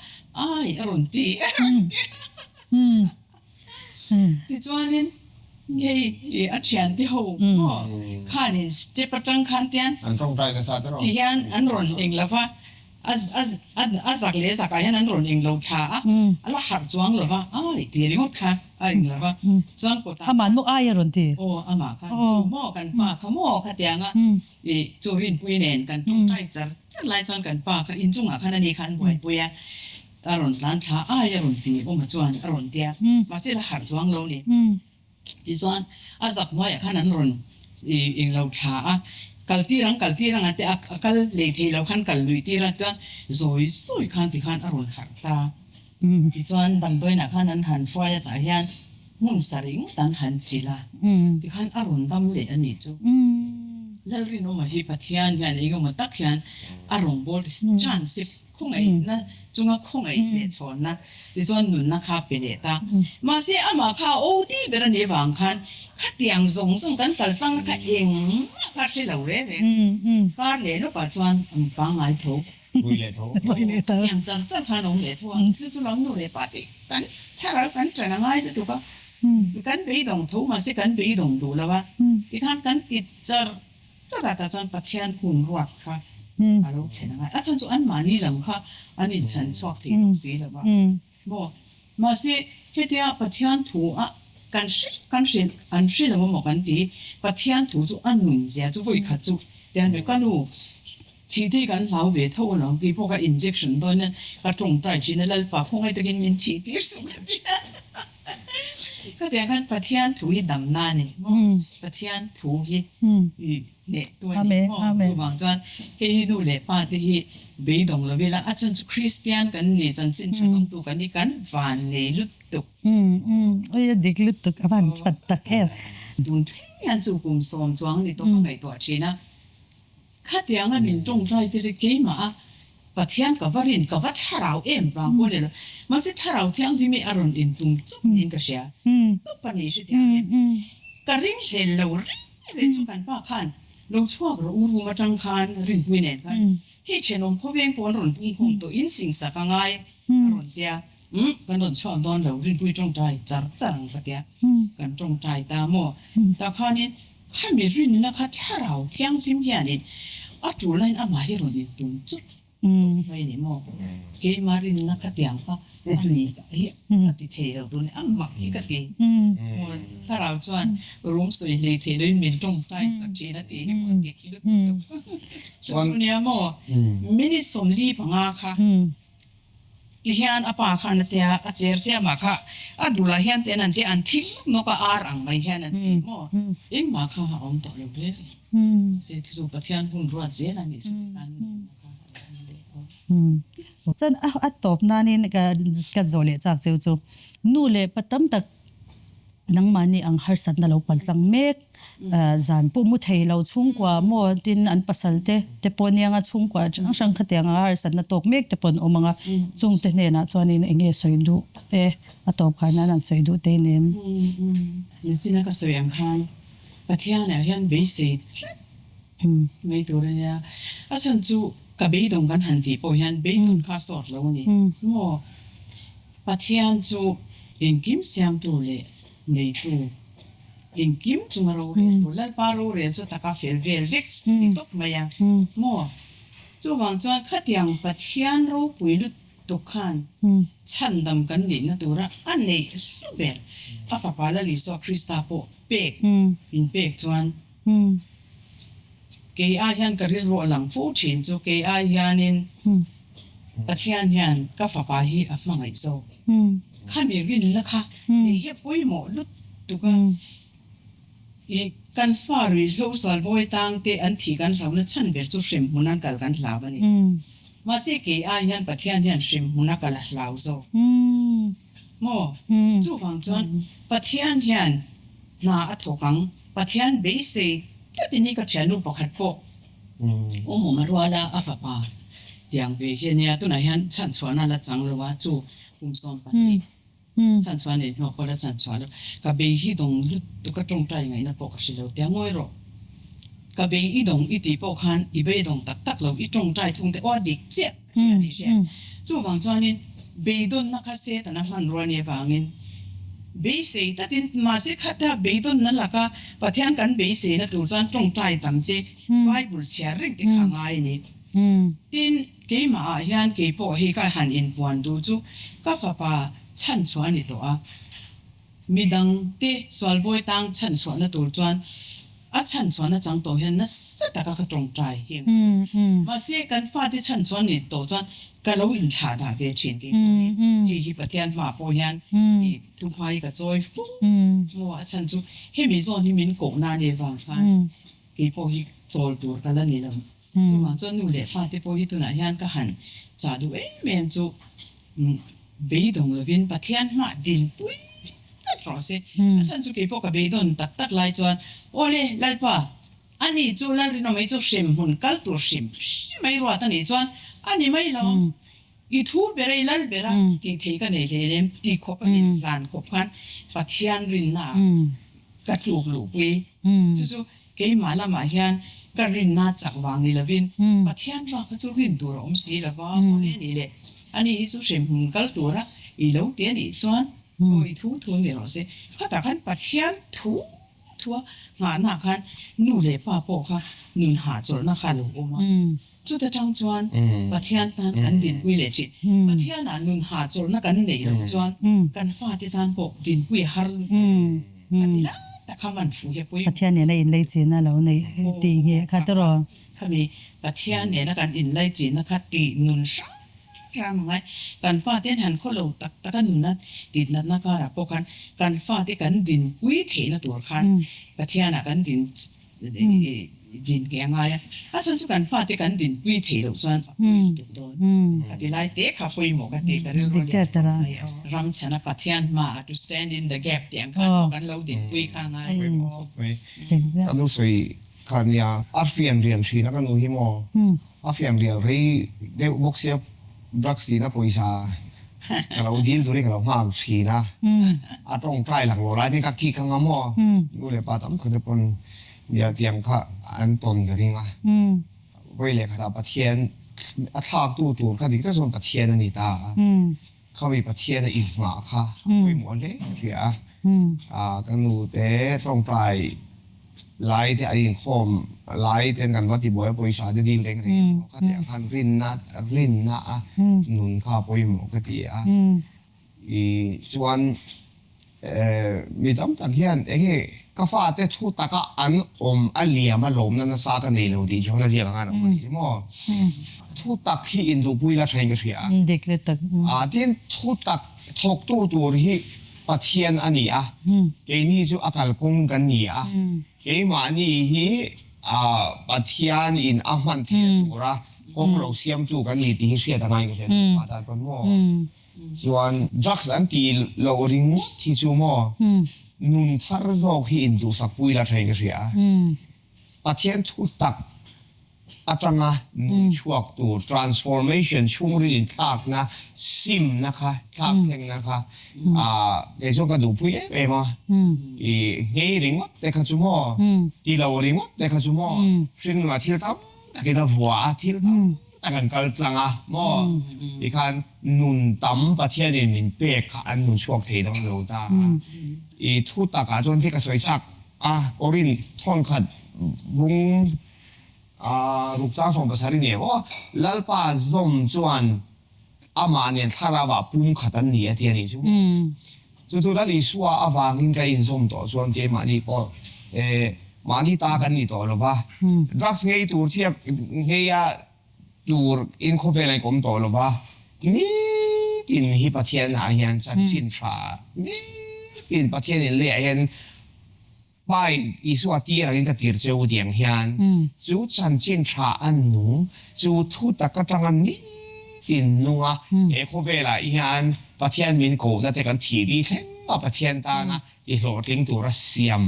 ai a rawn ti a rawn ti a. Tichuanin hei a thiante ho maw khanin step atang khan tian An tawngtai nasa te rawh. Ti hian an rawn eng lo va, a a zak leh zakah hian an rawn eng lo thla a, a la harh chuang lo va, ai ti ringawt kha a eng lo va, chuan kawtah Amah nu ai a rawn ti. Aw amah kha chu maw kan pa kha maw khatianga ih chu Rinpui nen kan tawngtai char char lai chuan kan pa kha inchungah khan ani kha an buaipui a, a rawn tlan thla ai a rawn ti awma chuan a rawn tia, mahse la harh chuang lo ni. Tichuan, a zak hnuaiah khan an rawn eng lo thla a, kal tir ang, kal tir ang a ti a, a kal lei thei lo khan kal luih tir a, chuan zawi zawi khan tikhan a rawn harh ta. Tichuan, damdawiinah khan an han hruai a, tah hian hmun sarih ngawt an han chilh a, tikhan a rawn dam leh a nih chu. Lalrinawma hi Pathian hian engemaw tak hian a rawngbâwl chance hi Khawngaihna chunga khawngaih leh chhawnna tichuan nunna kha pe leh ta. Mahse amah kha a OT ber a nih avang khan khatiang zawng zawng kan kal tlang kha engmah kha hre lo reng reng. Kar leh lawkah chuan an pangngai tho. Vui leh tho. Tiang char char khan awm leh tho a. Chu chu lo nu leh pa tih kan thlarau kan ṭan a ngai lutuk a. Kan beidawng tho mahse kan beidawng duh lo a. Tikhan kan ti char Chutah tak chuan Pathian hun ruat kha a lo thlen a ngai. A chhan chu anmahni lam kha an inchhan chhuak thei tawh si lo va maw. Mahse, hetia Pathian thu a kan hre kan hre an hre lo emaw kan ti, Pathian thu chu a nun zia chu vawi khat chu tian ve ka nu thih te hi kan hlau ve tho alawm kei pawh ka injection dawn hian ka tawngtai thin a Lalpa khawngaih takin min thih tir suh ka ti a. Khatiang khan Pathian thu hi damna a ni maw? Pathian thu hi hnehtu a ni maw? Chuvang chuan hei hi nu leh pa te hi beidawng lo ila, a chhan chu Kristian kan ni, chanchin tha dawngtu kan ni, kan van nei lutuk. Ui a dik lutuk, a van that tak em. Tun thleng hian chu kum sawm chuang ni tawh ka ngaihtuah thin a. Khatianga min tawngtai te hi keimah a Pathian ka va rin, ka va thlarau em vang pawh a ni lo. Mahse thlarau thianghlim hi a rawn intum chawp niin ka hria. Tawp a ni hre thiang em? Ka ring hlel lo reng reng chu kan pa khan lo chhuak rawh u room atang khan Rinpui nen khan hei thenawm khawveng pawh an rawn pungkhawm tawh in singsak a ngai a rawn tia. Umm kan rawn chhuak dawn lo Rinpui tawngtai char char ang ka tia. Kan tawngtai ta maw? Tah khanin Khami rinna kha thlarau thianghlim hianin a tul laiin amah hi rawn intum chut tawp mai a ni maw? Keima rinna kha tiang kha a ni hi ka ti thei lo tun a mak hi ka ti. Maw thlarau chuan rum sawi hlei thei loin min tawngtai sak thin a tih hi maw a ti lut tuk. Chu chu nia maw minute 45 kha Ti hian a pa khan a tia, a cher chiamah kha a dulah hian ten an tia, an thing nawk nawk a, ar ang mai hian an ti maw? Engmah kha a awm tawh lo hle hle. Mahse thu chu Pathian hun ruat zel a nih chu ti khan nunna kha a lo awm leh aw. Chuan a tawp nanin ka zawh leh chak cheu chu nu leh pa tam tak Nangmahni ang harsatna lo paltlang mek, zan pawh mu thei lo chhungkua maw tin an pasal te te pawh aniang a chhungkua hrang hrang khatiang anga harsatna tawk mek te pawh an awm ang a, chungte hnenah chuanin eng nge sawi duh te a tawp khan an han sawi duh te inem. Nichina ka sawi ang khan Pathianah hian beisei tlat mai tur a nia, a chhan chu ka beidawng kan han tih pawh hian beidawn kha sawt lo a ni maw? Pathian chu engkim siamtu leh neitu, engkim chunga roreltu, Lalpa rorel chu taka fel vel vek ti tawp mai a maw? Chuvang chuan khatiang Pathian ropui lutuk khan chhandam kan nihna tura a neih hlu ber a Fapa Lal Isua Krista pawh pek min pek chuan Kei ai hian ka rilru a lang fo thin chu kei ai hianin Pathian hian ka fapa hi a hmangaih zawk. Khami rinna kha nei hi a pawimawh lutuk a. I kan fa ruihhlo sualbawi tang te an thih kan hlauhna chhan ber chu hremhmun an kal kan hlau a ni. Mahse kei ai hian Pathian hian hremhmun a kal a hlau zawk. Maw? Chuvang chuan Pathian hian hna a thawk ang. Pathian beisei tlatin hi ka thiannu pakhat pawh awm awm a rual a, a fapa tiang ve hi a nia. Tunah hian chhanchhuahna la chang lo a, chu kum 12 chhanchhuah nei hnuah pawh la chhanchhuah lo. Ka bei hi dawng lutuk a tawngtai ngaihna pawh ka hre lo. Tia ngawi rawh. Ka bei i dawng i tih pawh khan i beidawng tak tak lo, i tawngtai thung te aw a dik chiah. Tih a ni hriat. Chuvang chuanin beidawnna kha Setana hmanrua nih avangin beisei tatin, mahse khata beidawnna laka Pathian kan beiseina tur chuan tawngtai tam te, Bible chhiar reng te kha a ngai a ni. Tin, keimahah hian keipawh hei ka han inpuan duh chu ka fapa chhanchhuah a ni tawh a. Midangte sualbawi tang chhanchhuahna tur chuan a chhanchhuahna chang tawh hian nasa taka ka tawngtai hi a ngai. Mahse, kan fate chhanchhuah ni tawh chuan ka lo inthlah dah ve thin kei pawh hi. Hei hi Pathian hmaah pawh hian i thuhma hi ka chawi fo maw? A chhan chu hemi zawn hi min kohna a nih avang khan kei pawh hi chawl tur ka la ni lo. Chuvang chuan nu leh fate pawh hi tunah hian ka han chah duh em em chu beidawng lovin Pathian hmah dinpui tlat rawh se. A chhan chu keipawh ka beidawn tak tak lai chuan Awle Lalpa, ani chu Lalrinawmei chu hremhmun kal tur hrim hrim mai ruat a nih chuan a ni mai lo. I thu ber a, i lal ber a tih thei ka nei hlei lem ti khawp a inhlan khawp khan Pathian rinna ah ka tluk luhpui. Chu chu keimah lamah hian ka rinna chak vang ni lovin Pathian bak kha chu rin tur a awm si lo va, aw le nih leh ani hi chu hremhmun kal tura i lo ti a nih chuan aw i thu thu ni rawh se. Khatah khan Pathian thu thua nghahna khan nu leh pa pawh kha nun hahchawlhna kha a lo awm a. Chuta tang chuan Pathian tan kan dinpui leh thin. Pathianah nun hahchawlhna kan neih loh chuan kan fate tan pawh dinpui a har lut lo. Khati lai tak kha man fuh hi a pawimawh. Pathian nena inlaichinna lo neih tih ngheh kha tawh. Khami Pathian nena kan inlaichinna kha tih nun hrang. hram a ngai. Kan fate an han khaw lo tak tak a nuna titnatna karah pawh khan kan fate kan dinpui theihna tur khan Pathianah kan din din ngheh a ngai a. A chhan chu kan fate kan dinpui theih loh chuan a pawi lutuk dawn. A ti lai te kha pawimawh ka ti ka rilru lian khawp mai. Ram chhana Pathian hmaah to stand in the gap tih ang khan pawh kan lo dinpui kha a ngai. Pawimawh khawp mai. Ka nu sawi kha nia a fian rial thin a ka nu hi maw a fian rial rei deuh bawk sia drugs tihna pawisa ka lo dil turin ka lo nghak thin a, a tawngtai lang lo lai te ka kik anga maw nu leh pa tam khat te pawn nia tiang kha an tawn ka ring a, vawi leh khatah Pathian a thlaktu tur kha dik tak chuan Pathian a ni ta a, khami Pathian a inhmah kha a pawimawh hle hria a, ka nu te tawngtai Lai te an inkhawm lai ten kan va ti buai a pawisa te dil reng reng emaw ka tih ang khan rinna rinna a nun kha a pawimawh ka ti a. I chuan mi tam tak hian enge ka fate thu taka an awm a liam a lawmna nasa ka nei lo tih John a ziak ang khan a awm a ni maw? Thu tak hi induhpui la thain ka hria a. Dik le tak. Tin thu tak thawktu tur hi Pathian a ni a, keini chu a kalkawng kan ni a, keimahni hi Pathian in a hman theih tura kawng lo siamtu kan ni tih hi hriat a ngai ka hria nupa tan pawn maw? Chuan drugs an tih loh ringawt hi chu maw nun thar zawk hi induhsak pui la thain ka hria a, Pathian thu tak atanga nun chhuak tur transformation chhungril inthlakna simna kha thlak thlengna kha kei chuan ka duhpui em em a, i nghei ringawt te kha chu maw ti lo ringawt te kha chu maw hringnunah thil tam takin a vua a, thil tam tak an kal tlang a maw tikhan nun tam Pathianin min pek kha an nun chhuak thei dawn lo ta a, i thu takah chuan khi ka sawi chak a Korinth thawnkhat bung. A rukchang 70 ni em aw. Lalpa zawm chuan amah nen thlarauah pumkhat an ni a ti a nih chu. Chu chu Lal Isua avangin ka inzawm tawh chuan keimahni pawh mahni ta kan ni tawh lo va. Drugs ngei tur chiah ngeia tur in khawvel a inkawm tawh lo va. Nitin hi Pathian ah hian chanchin tha nitin Pathian in leiah hian Pai, Isua tir angin ka tir che u tiang hian chu chanchin tha an nung, chu thu tak atanga nitin nunga he khawvelah hian Pathian min kohna te kan thih dih thleng a, Pathian tana ti hlawhtling tura siam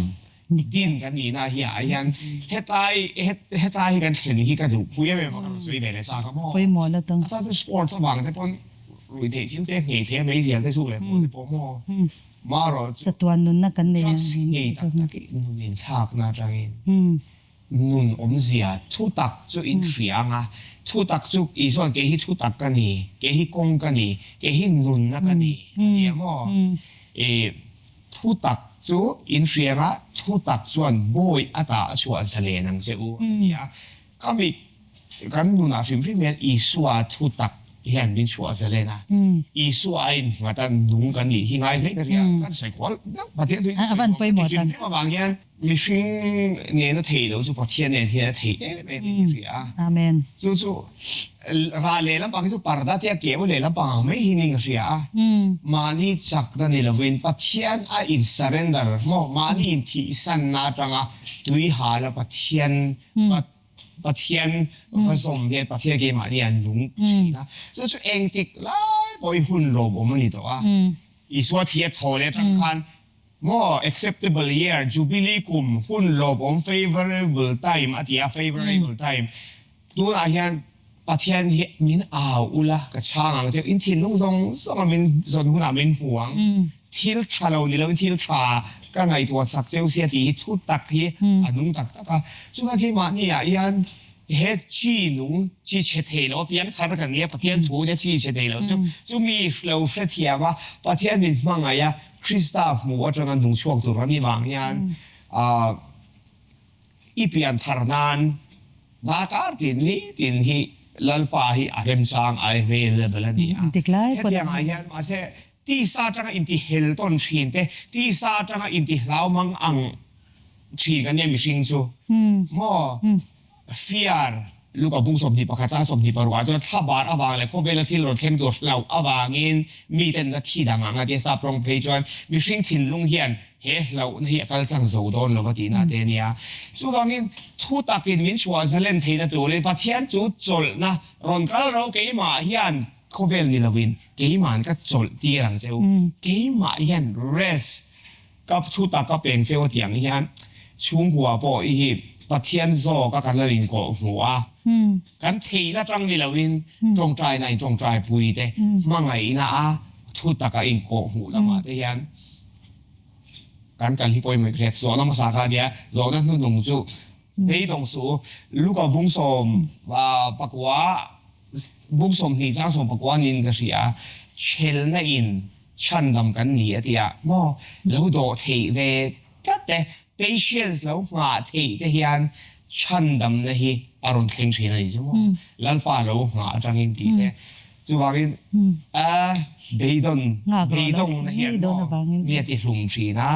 din kan nihna hi ah hian hetlai hetlai hi kan thlen hi ka duhpui em em a, ka rawn sawi ve leh chak a maw? A tan chu sport avang te pawn ruihtheih thil te nghei thei a meizial te chu leh pawh te pawh maw? Marawh chu Chatuan nunna kan nei a drugs ngei tak tak i nun inthlakna atangin nun awmzia thu tak chu in hria ang a, thu tak chu Isua'n kei hi thu tak ka ni, kei hi kawng ka ni, kei hi nunna ka ni a ti a maw? I thu tak chu in hria ang a, thu tak chuan bawi ata a chhuah zalen ang che u a ti a. Ka mit kan nunah hrim hrim hian Isua thu tak hian min chhuah zalen a, Isua a innghat a nung kan nih hi ngai hle ka ria, kan sawi kual deuh Pathian thu hi sawi kual ka ti hrim hrim avang hian mihring nena theih loh chu Pathian nen hian a theih em em in ka hria a. Amen. Chu chu rah lehlam pang hi chu parda tia keu lehlam pang ang mai hi niin ka hria a, mahni chakna ni lovin Pathian a in surrender maw mahni inthihsanna atanga tui hala Pathian Pathian va zawm hian Pathian keimahni an lung thin a, chu chu engtik lai pawh i hun lawmawm a ni tawh a. Isua thi a thaw leh atang khan maw acceptable year, jubilee kum, hun lawmawm, favourable time a ti a, favourable time. Tunah hian Pathian hi min au ula ka chhang ang che, in thinlung zawng zawng a min zawn hunah min hmu ang, thil tha lo ni loin thil tha ka ngaihtuah chak cheu sia tih hi thu tak hi a nung tak tak a. Chuvang keimahni ah hian he chi nung, chi chhe thei lo apiang thar kan nia, Pathian thu nia chi chhe thei lo chu, chumi lo hrethiam a, Pathian min hmangaih a, Krista hmu atanga nung chhuak tur kan nih vang hian I pian thar nan darkar tin ni tin hi Lalpa hi a remchang a available a ni a. Hetiang ah hian mahse tisa atanga inti hel tawn thin te, tisa atanga inti hlau mang ang thin kan nia mihring chu maw? Fear. Luka bung 21 chang 26 ah chuan thlabar avang leh khawvela thil rawn thleng tur hlauh avangin miten na thi dang ang a tia sap rawng phei chuan mihring thinlung hian he hlauhna hi a kal tlang zo dawn lo va tihna te a nia. Chuvangin thu takin min chhuah zalen theihna turin Pathian chu chawlhna rawn kal ro keimah hian khawvel ni lovin keima'n ka chawlh tir ang che u, keimah hian rest Ka thu tak ka peng cheu atiang hian chhungkua pawh i hi Pathian zawk a kan lo inkawh hmu a, kan theihna tang ni loin tawngtaina in tawngtai pui te hmangaihna a thu taka inkawh hmuh lamah te hian kan kal hi pawimawh ka hriat. Zawhna hmasa kha ania, zawhna hnuhnung chu beidawng suh u, Luka bung 19 bung 20 chang 19 niin ka hria, chhelna in Chhandam kan ni a ti a maw? Lo dawh theih ve tlat te, patience lo nghah theih te hian chhandamna hi a rawn thleng thin a ni chu maw? Lalpa lo nghah atangin tih te. Chuvangin a beidawn, beidawngna hian maw mi a ti hlum thin a,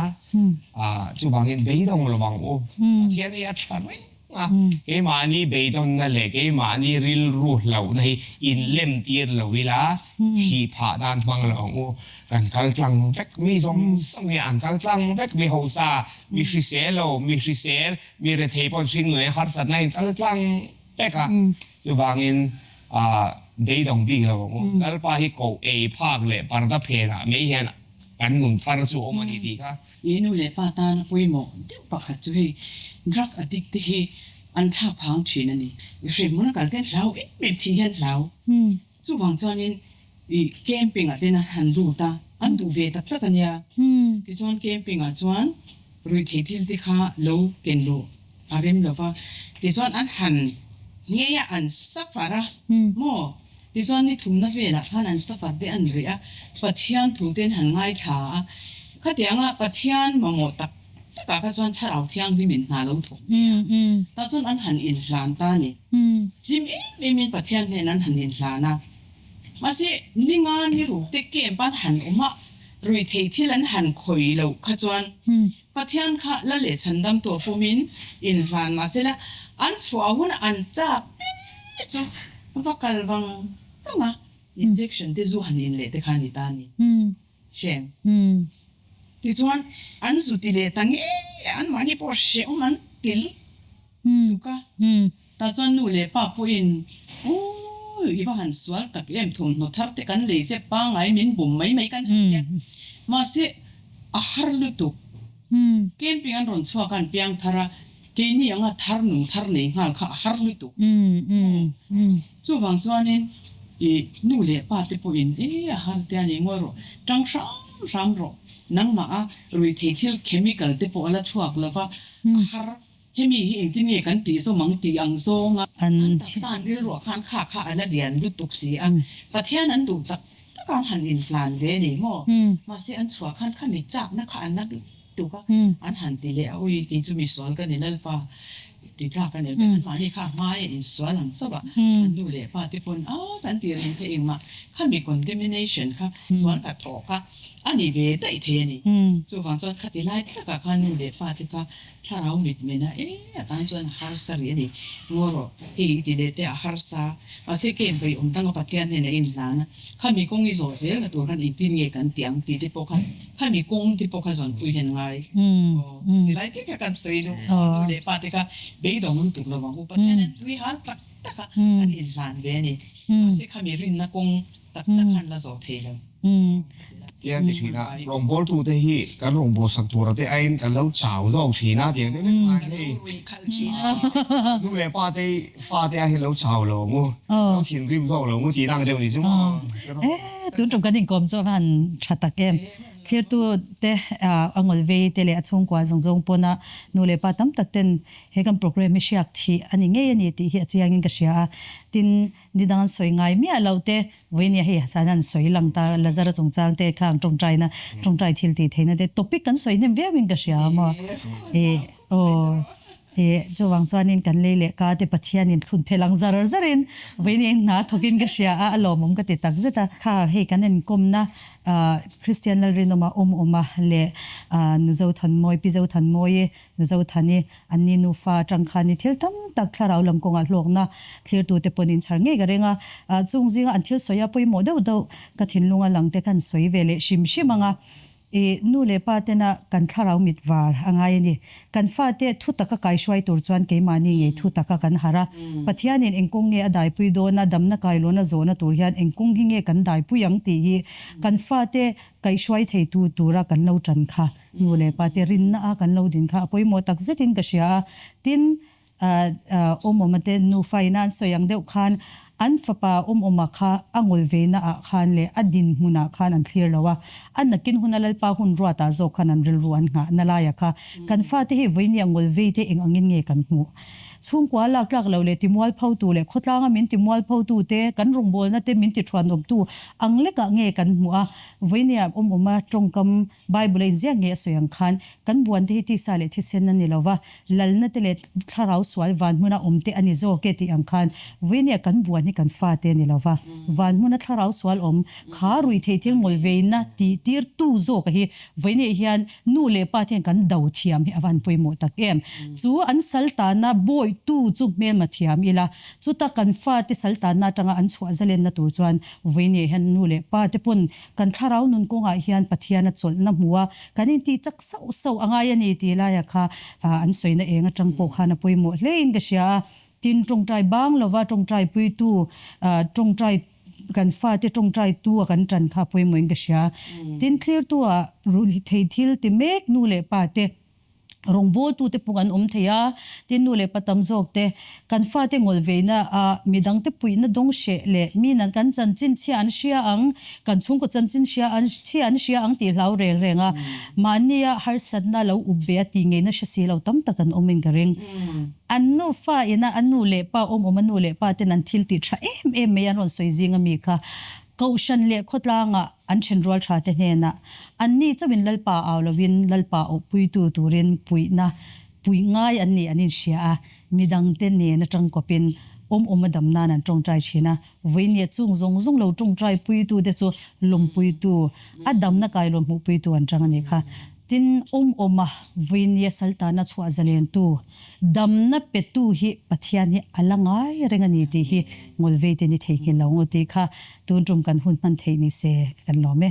chuvangin beidawng lo ang u. Pathian hi a tha reng. A, keimahni beidawnna leh keimahni rilru hlauhna hi inlem tir lo ila, thih phah nan hmang lo ang u. Kan kal tlang vek, mi zawng zawng hi an kal tlang vek, mi hausa, mi hrisel lo, mi hrisel, mi rethei pawh hringnui harsatna in kal tlang vek a. Chuvangin beidawng bik lo ang u. Lalpa hi koh ei phak leh parda phenah mai hian kan nun thar chu a awm a ni tih kha. I nu leh pa tana pawimawh deuh pakhat chu hei drug addict te hi an thlak phang thin a ni. Hremhmun a kal te an hlau em em thin hian hlau. Chuvang chuanin i camping ah ten an han lut a, an duh ve tak tak a nia. Tichuan camping ah chuan ruihtheih thil te kha lo ken luh a rem lo va, tichuan an han nghei a, an suffer a maw? Tichuan ni thumna velah khan an suffer te an rih a, Pathian thu te an han ngaithla a, khatianga Pathian mamawh tak takah kha chuan Thlarau Thianghlim in hna lo thawk ve a, tah chuan an han inhlan ta a ni. Hlim em em in Pathian hnen an han inhlan a, mahse ninga ni ruk te camp an han awm a, ruihtheih thil an han khawih loh kha chuan Pathian kha la leh chhandam tawh pawmin inhlan mah sela, an chhuah hun an chak ber chu va kal vang vang a, injection te zu han in leh te kha a ni ta a ni. Hrem. Tichuan, an zu ti leh ta ngei a, anmahni pawh hrehawm an ti lut tuk a. Tah chuan nu leh pa pawhin, Aw, i va han sual tak em, thawmhnaw thar te kan lei che pangngai min bum mai mai kan han tia. Mahse, a har lutuk. Camping an rawn chhuak a, an piang thar a, keini anga thar nung thar nei nghal kha a har lutuk. Chuvang chuanin i nu leh pa te pawhin, E, a har te a ni ngawi rawh, tang hram hram rawh, nangmah a ruihtheih thil chemical te pawh a la chhuak lova, a har. Hemi hi engtin nge kan tih zawm ang tih ang zawnga an taksa an rilruah khan kha kha a la lian lutuk si a, Pathian an duh tak tak a an han inhlan ve a ni maw? Mahse an chhuah khan kha mi chakna kha an la lutuk a, an han ti leh a, ui kei chu misual ka ni Lalpa ti tlak a ni lo, anmahni kha a hmaia insual ang chauh a, an nu leh pa te pawn a kan tih reng kha engmah kha mi condemnation kha sual ka thawh kha a ni ve daih thei a ni. Chuvang chuan khati lai takah khan nu leh pa te kha Thlarau mitmena e a tan chuan a harsa rih a ni. Ngaw rawh, hei i ti leh teh a harsa. Mahse camp ei awm danga Pathian hnenah i inhlan a, khami kawng i zawh zelna tur khan engtin nge kan ti ang tih te pawh kha, khami kawng te pawh kha zawnpui hian ngai. Aw, tilai te kha kan sawi duh. Nu leh pa te kha beidawng lutuk lo ang u. Pathian an tui hal tak tak a, an inhlan ve a ni. Mahse khami rinna kawng tak tak khan la zawh thei lo. Tia ti thin a, rawngbawltute hi kan rawngbawlsak tura te aiin kan lo chau zawk thin a tiang deuh vek khan hei nu leh pa te fa te ah hian lo chau lo ang u, lo thinrim zawk lo ang u tih dang deuh ni chu maw. E tun tum kan inkawm chu a va han tha tak em. Thlirtu te a ngawl vei te leh a chhungkua zawng zawng pawna nu leh pa tam tak ten he kan programme hi hriak thih a ni ngei a ni tih hi a chiangin ka hria a. Tin, ni dang an sawi ngai miah loh te Vawinia hei san an sawi lang ta, Lazara chungchang te khang tawngtaina, tawngtai thil tih theihna te topic kan sawi hnem viauin ka hria a maw? Ih aw. Ih, chuvang chuanin kan lei leh ka te Pathianin thlun phelh ang zar zarin vawiin eng hna thawkin ka hria a, a lawmawm ka ti tak zet a. Kha hei kan enkawmna Kristian Lalrinawma awm awma leh Nu Zothanmawi, Pi Zothanmawi, Nu Zothani, anni nufa atang khan i thil tam tak thlarau lam kawngah hlawkna thlirtute pawn inchhar ngei ka ring a. Chung zinga an thil sawi a pawimawh deuh deuh ka thinlunga langte khan sawi ve leh hrim hrim ang a. I nu leh pa tena kan thlarau mit var a ngai a ni. Kan fate thu taka kaihruai tur chuan keimahni ngei thu taka kan harh a. Pathianin eng kawng nge a daipui dawn a, damna kailawn a zawhna tur hian eng kawng hi nge kan daipui ang tih hi kan fate kaihruai theitu tura kan lo tan kha nu leh pa te rinna a kan lo din kha a pawimawh tak zetin ka hria a. Tin, Awmawma te nufa ina an sawi ang deuh khan an fapa Awmawma kha a ngawlveina ah khan leh a dinhmun ah khan an thlir lo a, a nakin huna Lalpa hun ruat ah zawk khan an rilru an nghah na lai ah kha kan fate hi vawinia ngawlvei te eng angin nge kan hmuh? Chhungkua lak tlak lo leh timualpho tu leh khawtlanga min timualpho tu te, kan rawngbawlna te min tithuanawm tu ang lek ah nge kan hmuh a, vawinia Awmawma tawngkam Bible a inziak ngei a sawi ang khan kan buan te hi tisa leh thisen a ni lo va, Lalna te leh thlarau sual van hmuna awm te a ni zawk e tih ang khan vawinia kan buan hi kan fate a ni lo va, van hmuna thlarau sual awm kha ruih theih thil ngawl veina tih tir tu zawk a hi vawinia hian nu leh pa te hian kan do thiam hi a van pawimawh tak em. Chu an sal tana bawi tu chu hmelma thiam ila, chuta kan fate sal tanna atanga an chhuah zalenna tur chuan vawinia hian nu leh pa te pawn Kan thlarau nun kawngah hian Pathian a chawlhna hmu a, kan intih chak sauh sauh a ngai a ni tih laia kha an sawina eng atang pawh khan a pawimawh hlein ka hria a. Tin, tawngtai bang lova tawngtai puitu, tawngtai kan fate tawngtai tu a kan tan kha a pawimawhin ka hria. Tin, thlirtu ah ruihthei thil ti mek nu leh pa te, Rawngbawltute pawh kan awm thei a, tin nu leh pa tam zawk te, kan fate ngawl veina a midangte puihna dawng hreh leh mi nan kan chanchin chhia an hria ang, kan chhungkaw chanchin hria an chhia an hria ang tih hlau reng reng a, mahnia harsatna lo up ve a tih ngeina hre si lo tam tak an awm in ka ring. An nufa ina a nu leh pa awm awm a nu leh pa ten an thil tih tha em em mai an rawn sawi zing a mi kha Kohhran leh khawtlangah an thenrual thate hnenah anni chauhin Lalpa au loin Lalpa awhpuitu turin puihna puih ngai an nih an inhria a, midangte nen atang kawpin awm awm a dam nan an tawngtai thin a. Vawinia chung zawng zawng lo tawngtai puitute chu lawmpuitu, a damna kailawn hmuhpuitu an tang a nih kha. Tin, awm awm a vawinia saltana chhuah zalentu, Damna petu hi Pathian hi a la ngai reng a ni tih hi Ngawlveite ni theihnghilh lo ngawt tih kha tun tum kan hun hman theih ni se kan lawm e.